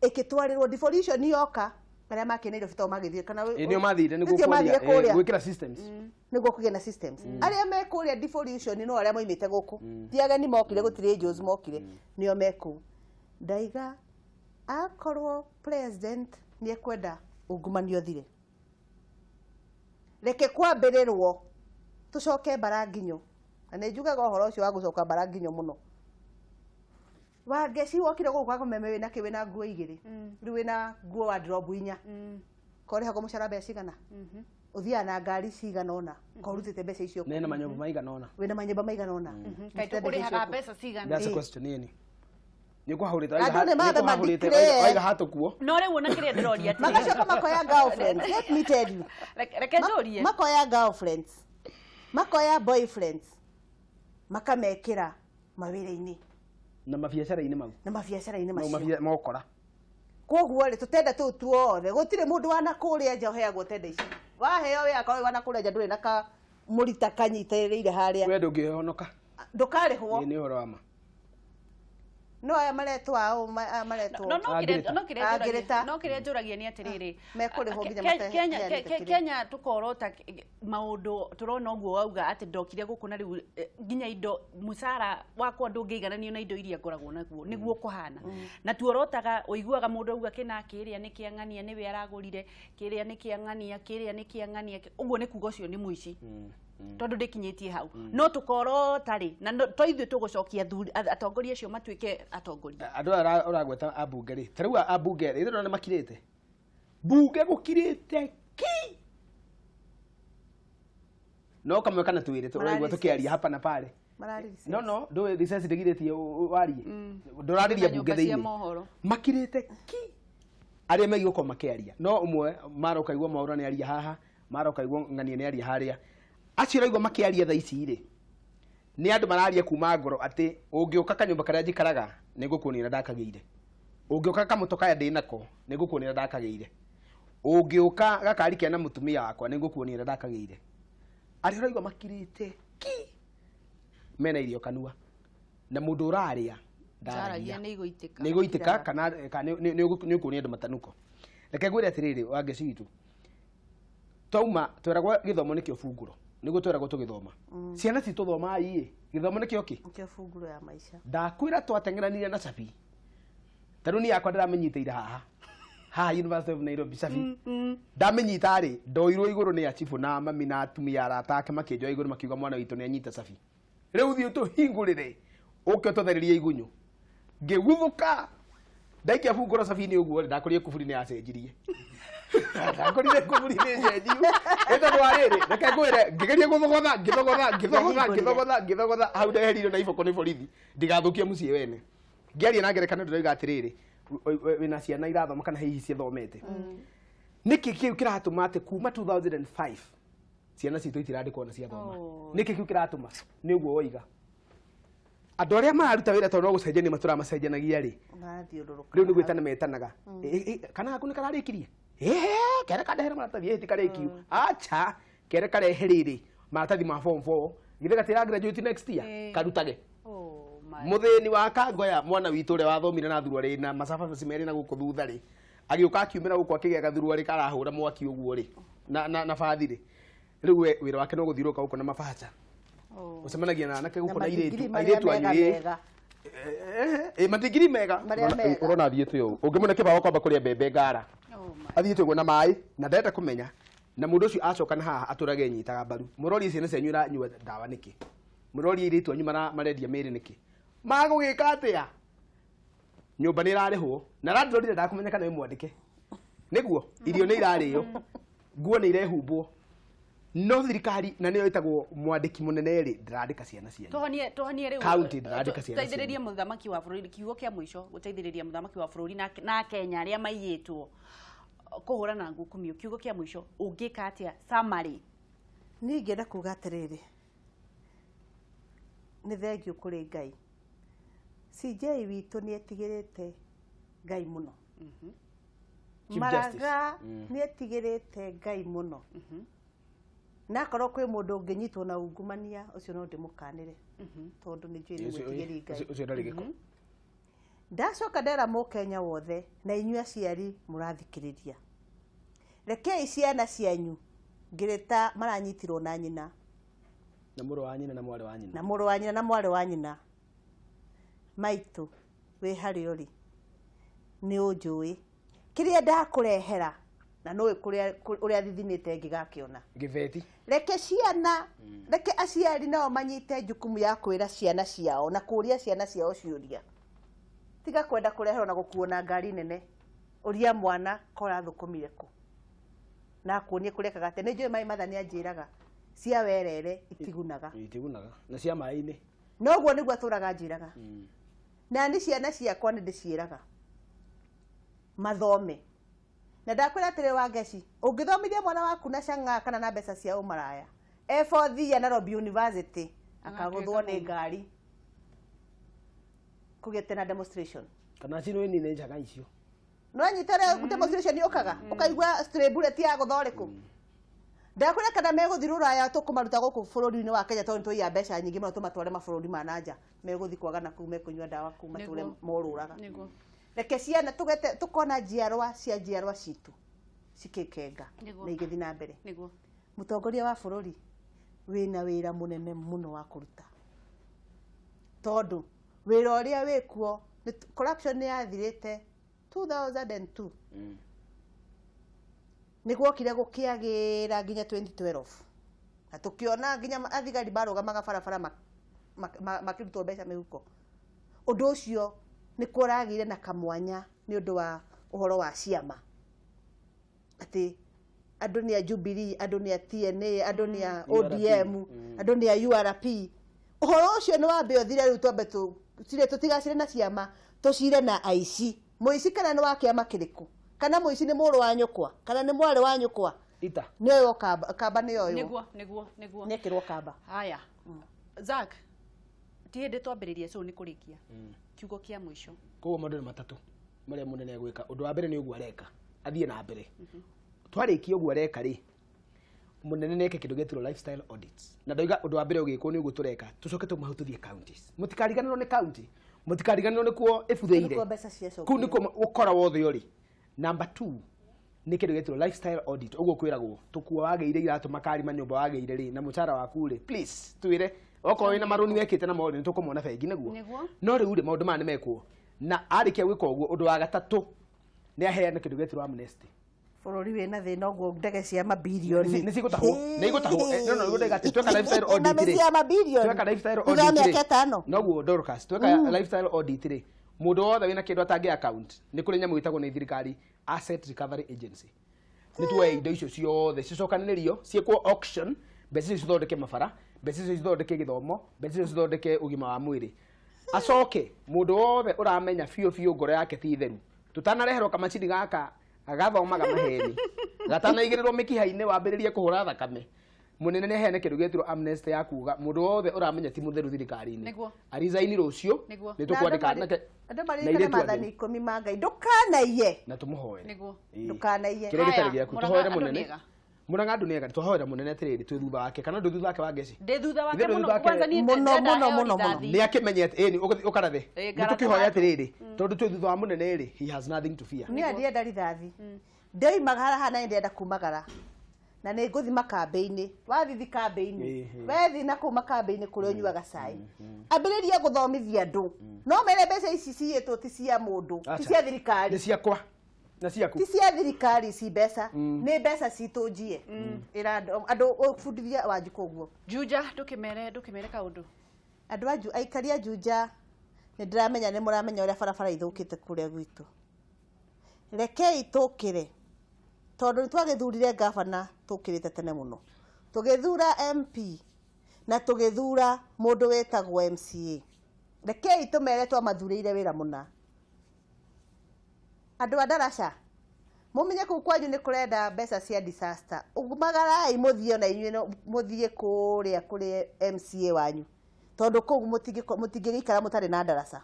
ĩkĩtwarĩrwo devolution yoka, arĩa makeneire bita magĩthiĩ kana
nĩo mathire nĩguo gwĩkĩra systems,
nĩguo kũgĩa na systems. Arĩa me kũrĩa devolution no arĩa moimĩte gũkũ, ti ageni mokire, gũtirĩ Jews mokire, nĩo me kũu. Ndaiga akorwo president nĩ ekwenda ungumania ũthire, reke kwambĩrĩrwo tũcoke mbara nginyo. Na nĩ njugaga ũhoro ũcio wa gũcoka mbara nginyo mũno. Wangeci wokire gũkũ kwa Kameme wĩna kĩ, wĩna nguo igĩrĩ, rĩu wĩna nguo wardrobe inya, korĩhagwo mũcara mbeca cigana, ũthiaga na ngari cigana ũna, korutĩte mbeca icio kũ?
Nena manyũmba maigana ũna,
wĩna manyũmba maigana ũna,
kaĩ tũkũrĩhaga mbeca cigana?
That's a question nini.
Andũ
hatukuo.
No rĩu ona kĩrĩa ndĩroria atĩrĩrĩ,
magacoka makoya girlfriends, let me tell you,
reke njũrie,
makoya girlfriends, makoya boyfriends, makamekĩra mawĩra-inĩ
na mabiacara-inĩ mau,
na mabiacara-inĩ macio
mokora.
Koguo rĩ tũtenda tũu tuothe gũtirĩ mũndũ wana kũrĩa nja ũheagwo tenda ici. Waheo wĩ akorwo wana kũrĩa nja ndũrĩ na ka mũrita kanyitĩrĩire harĩa,
we ndũngĩhonoka,
ndũkarĩhwo.
Nĩ ũhoro wa ma.
No aya maretwo ao maretwo.
No no kĩrĩa njũragia nĩ atĩrĩrĩ.
Mekũrĩhwo nginya mateheanĩte.
Kenya tũkorota maũndũ tũrona ũguo wauga atĩ ndokire gũkũ na rĩu nginya indo mũcara wakwa ndũngĩigananio na indo iria ngoragwo naguo nĩguo kũhana. Na tuorotaga ũiguaga mũndũ auga kĩna kĩrĩa nĩ kĩa ng'ania nĩwe aragũrire kĩrĩa nĩ kĩa ng'ania kĩrĩa nĩ kĩa ng'ania ũguo nĩ kuga ũcio nĩ mũici. Tondu ndikinyĩtie hau no tukorota rĩ na to ithuĩ tũgũcokia atongoria acio matuĩke atongoria.
Andũ aya ũragweta ambunge rĩ, ta rĩu ambunge rĩ, ithuĩ nĩ makirĩte bunge gũkirĩte ki no kamwe kana twĩrĩ tũraigua tũkĩaria hapa na pale. No no ndũĩ recess ndĩgirĩtie warie ndũrarĩria bunge thĩinĩ makirĩte ki arĩa megiĩ gũkorwo makĩaria no ũmwe mara ũkaigua Mwaura nĩ aria haha mara ũkaigua Ng'ania nĩ aria harĩa. Acio ũraigua makĩaria thaa ici rĩ nĩ andũ mararia kuma ngoro atĩ ũngĩũka kanyũmba karĩa njikaraga nĩ ngũkuonia ũrĩa ndakagĩire, ũngĩũka kamũtũ kaya ndĩ nako nĩ ngũkuonia ũrĩa ndakagĩire, ũngĩũka gakari kena mũtumia wakwa nĩ ngũkuonia ũrĩa ndakagĩire. Arĩa ũraigua makirĩte ki mena irio kanua na mũndũ ũrarĩa ndaragia
nĩ igũitĩka
nĩ igũitĩka kana nĩ ũkuonia andũ matanuko. Reke ngwĩre atĩrĩrĩ Wangeci witũ, twauma tweragwo gĩthomo nĩkĩo bunguro nĩguo tweragwo tũgĩthoma. Ciana citũthomaga ĩ gĩthomo nĩkĩo kĩ
nĩkĩo bunguro ya maica.
Ndakwĩra twateng'eranire na cabi ta rĩu niĩ yakwa ndĩramĩnyitĩire haha haha University of Nairobi cabi ndamĩnyita rĩ ndoirwo igũrũ nĩ achibũ na mami na atumia arata ake makĩnjoya igũrũ makiuga mwana witũ nĩ anyita cabi rĩu thiĩ ũtũhingũrĩre ũke ũtũthererie igunyũ. Ngĩguthũka ndaikia bunguro cabi-inĩ ũguo rĩ ndakorire kuburi nĩ yacenjirie. Ndakorire kuburi nĩ cenjiu ĩ tondũ wa rĩrĩ reke ngwĩre ngĩgeria gũthogotha ngĩthogotha ngĩthogotha ngĩthogotha ngĩthogotha hau ndeherirwo na iboko nĩ borithi ndigathũkie mũciĩ wene. Ngĩaria na ngerekano ndĩroiga atĩrĩrĩ wĩna ciana irathoma kana hihi ciathomete nĩkĩ kĩu kĩratũma atĩ kuma 2005 ciana citũ itirandĩkwo na ciathoma? Nĩkĩ kĩu kĩratũma? Nĩ ũguo woiga andũ arĩa mararuta wĩra tondũ no gũcenjania matũramacenjanagia rĩ rĩu nĩ gwĩtana metanaga kana gaku nĩ kararĩkirie kere kandehere maratathi ti karĩkiu acha kere karehe rĩrĩ maratathi ma form 4 githĩ gatira graduate next year karutage. Mũthĩni wa Kangoya mwana witũ ũrĩa wathomire na thuruarĩ na macabaci merĩ na gũkũ thutha rĩ agĩũka akiumĩra gũkũ akĩgĩa gathuruarĩ karahũra mwaki ũguo rĩ na bathi rĩ rĩu we wĩra wake no gũthiũrũrũka gũkũ na mabacha ũcemanagia na anake gũkũ na airĩtu anyu ĩ matigiri mega ũrona athiĩte ũũ ũngĩmũne kĩbaũ kwamba kũrĩa mbembe ngara athiĩte ũguo na maĩ na ndenda kũmenya na mũndũ ũcio acoka na haha atũrage nyitaga mbaru. Mũrorie ciana cianyu iranyua ndawa nĩkĩ? Mũrorie airĩtu anyu marendia mĩĩrĩ nĩkĩ? Magũgĩka atĩa? Nyũmba nĩ ĩrarĩhwo na landlord ndendaga kũmenya kana wĩ mwandĩke nĩguo irio nĩ irarĩo nguo nĩ irehumbwo no thirikari na nĩyo ĩtagwo mwandĩki mũnene rĩ ndĩrandĩka ciana cianyu.
Tũhonie rĩu
county ndĩrandĩka ciana cianyu.
Gũteithĩrĩria mũthamaki wa bũrũri kiugo kĩa mũico gũteithĩrĩria mũthamaki wa bũrũri na Kenya arĩa maiyĩtwo kũhũrana na ngukumio kiugo kĩa mũico ũngĩka atĩa summary?
Niĩ ingĩenda kuga atĩrĩrĩ nĩ thengiũ kũrĩ Ngai. CJ witũ nĩ etigĩrĩte Ngai mũno. Maraga nĩ etigĩrĩte Ngai mũno. Na akorwo kwĩ mũndũ ũngĩnyitwo na ungumania ũcio no ndĩmũkanĩre tondũ nĩ njũĩ nĩ mwĩtigĩri Ngai.
Ũcio ndarĩ gĩko.
Ndacoka ndera mũkenya wothe na inyuĩ aciari mũrathikĩrĩria rekei ciana cianyu ngĩrĩta maranyitirwo na nyina
na mũrũ wa nyina na mwarĩ wa nyina
na mũrũ wa nyina na mwarĩ wa nyina maitũ wĩ harĩa ũrĩ nĩ ũnjũĩ kĩrĩa ndakũrehera na nũĩ kũrĩa thithinĩte ngĩgakĩona
gĩtheti.
Reke ciana reke aciari nao manyite jukumu ya kwĩra ciana ciao na kũria ciana ciao ciũria. Tiga kwenda kũreherwo na gũkuo na ngari nene ũria mwana kora thũkũmire kũ na akuonie kũrĩa kagate. Nĩ njũĩ maĩ matha nĩ anjĩraga cia werere itigunaga
itigunaga na cia maĩ-inĩ
noguo nĩguo atũraga anjĩraga. Na nĩ ciana ciakwa nĩ ndĩciĩraga mathome na ndakwĩra atĩrĩ Wangeci ũngĩthomithia mwana waku na cang'aa kana na mbeca cia ũmaraya e-fourth ya Nairobi University akagũthwo nĩ ngari kũgĩte na demonstration
kana cinwo nĩ njaga icio
no nyitare demonstration yũkaga ũkaigua stray bullet ya gũtha ũrĩkũ. Ndakwĩra kana megũthiĩ rũraya tũkũmaruta gũkũ bũrũri-inĩ wa Kenya tondũ nĩtũiya mbeca nyingĩ mũno tũmatware mabũrũri ma nanja. Megũthiĩ kwaga na kũu mekũnyua ndawa kũu matũre morũraga. Reke ciana tũgete tũkona njiarwa cia njiarwa citũ cikĩkenga na igĩthiĩ na mbere. Mũtongoria wa bũrũri wĩna wĩra mũnene mũno wa kũruta. Tondũ wĩra ũrĩa wĩkuo corruption nĩ yathirĩte 2002. Nĩguokire gũkĩagĩra nginya 2012 na tũkĩona nginya athigari marũgamaga barabara makĩrutwo mbeca mĩhuko. Ũndũ ũcio nĩ kũragĩire na kamwanya nĩ ũndũ wa ũhoro wa ciama atĩ andũ nĩ a Jubilee, andũ nĩ a TNA, andũ nĩ a ODM, andũ nĩ a URP. Ũhoro ũcio nĩ wambe ũthire rĩu twambe tũcire tũtigacire na ciama tũcire na aici. Mũici kana nĩ wa kĩama kĩrĩkũ, kana mũici nĩ mũrũ wa nyũkwa kana nĩ mwarĩ wa nyũkwa,
ita
nĩoywo kamba, kamba nĩoywo
nĩguo
nĩekĩrwo kamba.
Haya Zack, ti hĩndĩ twambĩrĩria so nĩ kũrĩkia kiugo kĩa mũico.
Koguo maũndũ nĩ matatũ marĩa mũnene egwĩka. Ũndũ wa mbere nĩ ũguo areka, athiĩ na mbere. Twarĩkia ũguo areka rĩ, mũnene nĩeke kĩndũ gĩtagwo lifestyle audits. Na ndoiga ũndũ wa mbere ũgĩkwo nĩ ũguo tũreka, tũcoke tũmahu tũthiĩ counties. Mũtikariganĩrwo nĩ county, mũtikariganĩrwo nĩ kuo ĩbuthĩire. Kũu nĩkuo ũkora wothe ũrĩ. Number 2 nĩ kĩndũ gĩtagwo lifestyle audit. Ũguo kwĩragwo tũkuo wagĩire iratũ makari ma nyũmba wagĩire rĩ na mũcara waku rĩ, please twĩre okorwo wĩna marũni wekĩte na morĩ nĩtũkũmona bengi nĩguo. No rĩu rĩ maũndũ maya nĩmekwo. Na arĩkia gwĩka ũguo ũndũ wa gatatũ nĩ aheane kĩndũ gĩtagwo amnesty.
Bũrũri wĩna thĩna ũguo ndege cia mabirioni
nĩ cigũtahwo, nĩ igũtahwo. No no ndege atĩ tweka lifestyle audit rĩ,
cia mabirioni
tweka lifestyle audit
rĩ mĩaka ĩtano
noguo Dorcas, tweka lifestyle audit rĩ, mũndũ wothe wĩna kĩndũ atangĩ account nĩ kũrĩ nyamũ ĩtagwo nĩ thirikari Asset Recovery Agency. Nĩ tuoe indo icio ciothe cicokanĩrĩrio ciĩkwo auction, mbeca icio cithondeke mabara, mbeca icio cithondeke gĩthomo, mbeca icio cithondeke ũgima wa mwĩrĩ. Acoke mũndũ wothe ũramenya biũ biũ ngoro yake ti theru, tũtanareherwo kamacini gaka gathomaga maheni gatanaigĩrĩrwo mĩkiha-inĩ wambĩrĩrie kũhũra thakame, mũnene nĩ aheane kĩndũ gĩtagwo amnesty ya kuga mũndũ wothe ũramenya ti mũtheru thirikari-inĩ arizaini rũciũ nĩ tũkwandĩka nake
andũ maririkane maathani 10 ma Ngai, ndũkanaiye
na tũmũhoere,
ndũkanaiye
kĩrĩa gĩtarĩ gĩaku. Tũhoere mũnene Mũrang'a andũ nĩ ega, tũhoere mũnene atĩrĩrĩ twĩ thutha wake kana ndũ thutha wake wa ngeci,
ndĩ thutha wake mũno kwanza niĩ
mũno mũno mũno mũno
nĩ akĩmenye atĩ ĩni ũkarathe nĩ tũkĩhoya atĩrĩrĩ tondũ twĩ thutha wa mũnene rĩ, he has nothing to fear.
Niĩ ndienda rithathi, ndoimaga haha na ndĩrenda kumagara na nĩ ngũthi makambĩ-inĩ, wathithi kambĩ-inĩ wethi na kũu makambĩ-inĩ kũrĩa ũnyuaga cai, ambĩrĩria gũthomithia andũ no mere mbeca ici ciyĩtwo ti cia mũndũ, ti cia thirikari,
nĩ ciakwa na ciaku,
ti cia thirikari ici mbeca nĩ mbeca citũ njie. Ĩra andũ ũbundithia Wanjikũ ũguo.
Juja ndũkĩmere kaũndũ.
Andũ a aikari a Juja nĩ ndĩramenya nĩ mũramenya ũrĩa barabara ithũkĩte kũrĩa gwitũ. Rekei tũkĩre tondũ nĩ twagĩthurire gavana tũkĩrĩte tene mũno, tũgĩthura MP na tũgĩthura mũndũ wĩtagwo MCA. Rekei tũmere twamathurĩire wĩra mũna. Andũ a Ndaraca mũmenye kũu kwanyu nĩ kũrenda mbeca cia disaster, umagarai mũthiĩ ona inyuĩ mũthiĩ kũrĩa kũrĩ MCA wanyu tondũ kũu mũtingĩgĩikara mũtarĩ na ndaraca.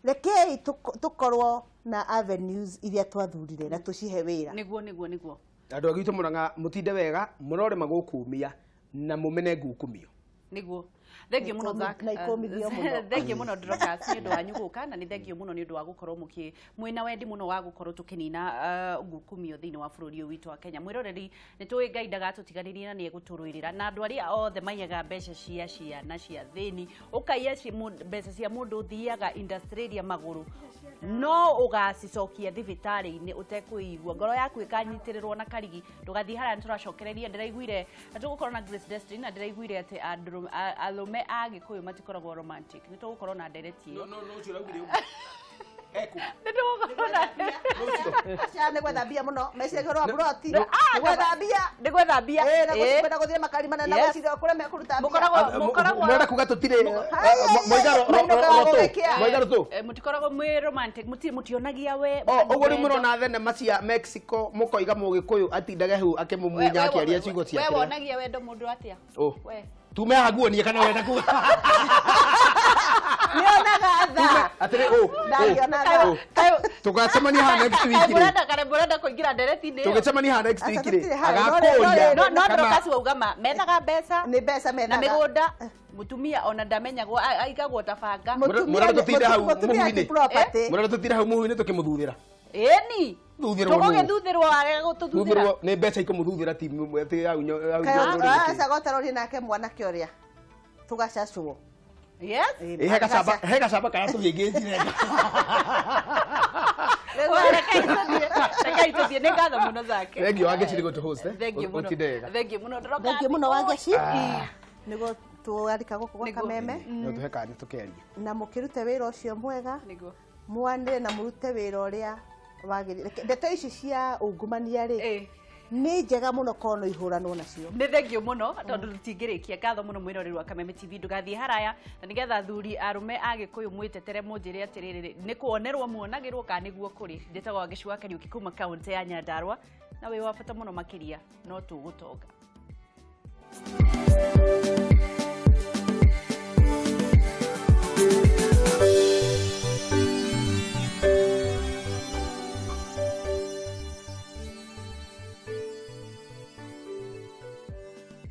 Rekei tũkorwo na avenues iria twathurire na tũcihe wĩra.
Nĩguo nĩguo nĩguo.
Andũ a gwitũ Mũrang'a mũtinde wega, mũrore magũkumia na mũmene ngukumio.
Nĩguo. Thengiũ mũno Zack,
na ikũmithio mũno.
Thengiũ mũno Dorcas nĩ ũndũ wanyu gũka, na nĩ thengiũ mũno nĩ ũndũ wa gũkorwo mũkĩ mwĩna wendi mũno wa gũkorwo tũkĩnina ngukumio thĩinĩ wa bũrũri ũyũ witũ wa Kenya. Mwĩroreri nĩ tũĩ Ngai ndagatũtiganĩria na nĩ egũtũrũĩrĩra, na andũ arĩa othe maiyaga mbeca cia ciana cia thĩni, ũkaiya mbeca cia mũndũ ũthiaga industrial magũrũ no ũgacicokia thibitarĩ-inĩ ũtekũigua, ngoro yaku ĩkanyitĩrĩrwo na karigi. Ndũgathiĩ harĩa nĩ tũracokereria. Ndĩraiguire tũgũkorwo na Grace Destiny na ndĩraiguire atĩ arũme a Gĩkũyũ matikoragwo romantic. Nĩ tũgũkorwo na ndereti ĩyo.
No no ũcio ũraugire ũguo. Eku.
Nĩ tũgũkorwo na
aca nĩ gwetha mbia mũno, meciria ũhoro wa buroti nĩ gwetha mbia,
nĩ gwetha mbia,
na kwenda gũthiĩ makari manene na gwĩciria kũrĩa mekũruta mbia.
Mũkoragwo
mũrenda kuga tũtirĩ moigarũ tũ
mũtikoragwo mwĩ romantic, mũtionagia we
ũguo rĩu mũrona thenema cia Mexico mũkoiga Mũgĩkũyũ atindage hau akĩmũmunya akĩaria ciugo ciake.
We wonagia wendo mũndũ atĩa?
Tume haha nguonie kana wenda kuga.
Nĩonaga thaa.
Atĩrĩ, ũ.
Ndangĩona thaa.
Tũgacemania haha next week rĩ.
Mũrenda kana mũrenda kũingĩra ndereti-inĩ ĩyo?
Tũgĩcemania haha next week rĩ.
Aca, tũtirĩ hau.
Agakũria.
No no
kana-
Dorcas wauga ma methaga mbeca
Nĩ mbeca
na
methaga.
mĩgũnda mũtumia ona ndamenyagwo aigagwo ta banga.
Mũtumia
Mũrenda tũtinde hau
mũtumia ti
mũhu-inĩ.
property.
Mũrenda tũtinde hau mũhu-inĩ tũkĩmũthuthĩra.
Ĩni.
Thutherwo nũ?
Tũgũgĩthuthĩrwo arega gũtũthuthĩra.
Thutherwo nĩ mbeca ikũmũthuthĩra ti atĩ hau hau
Kaĩ aca gotarorie nake mwanake ũrĩa tũgacacwo.
Yes.
Ĩ, he gacamba karatũhĩngĩcire.
Rekei tũthiĩ. Rekei tũthiĩ. Nĩ ngatho mũno zake.
Thank you Wangeci nĩ gũtũ-host, eh?
Thank you mũno.
Ũtinde wega.
Thank you mũno. Dorcas.
Thengiũ mũno Wangeci nĩguo twarika gũkũ gwa
Nĩguo.
Kameme
No tũhe kanya tũkĩaria.
na mũkĩrute wĩra ũcio mwega
Nĩguo.
mwanĩre na mũrute wĩra ũrĩa wagĩrĩire. Ndeto ici cia ungumania rĩ
Ĩ.
nĩ njega mũno korwo no ihũranwo nacio.
Nĩ thengio mũno tondũ tũtingĩrĩkia. Ngatho mũno mwĩroreri wa Kameme TV, ndũgathiĩ haraya na nĩgetha athuri arũme a Gĩkũyũ mwĩtetere mũnjĩre atĩrĩrĩ, nĩ kuonerwo muonagĩrwo kana nĩguo kũrĩ. Njĩtagwo Wangeci wa Kariũki kuma kaũntĩ ya Nyandarua na wĩ wa bata mũno makĩria no tũgũtonga.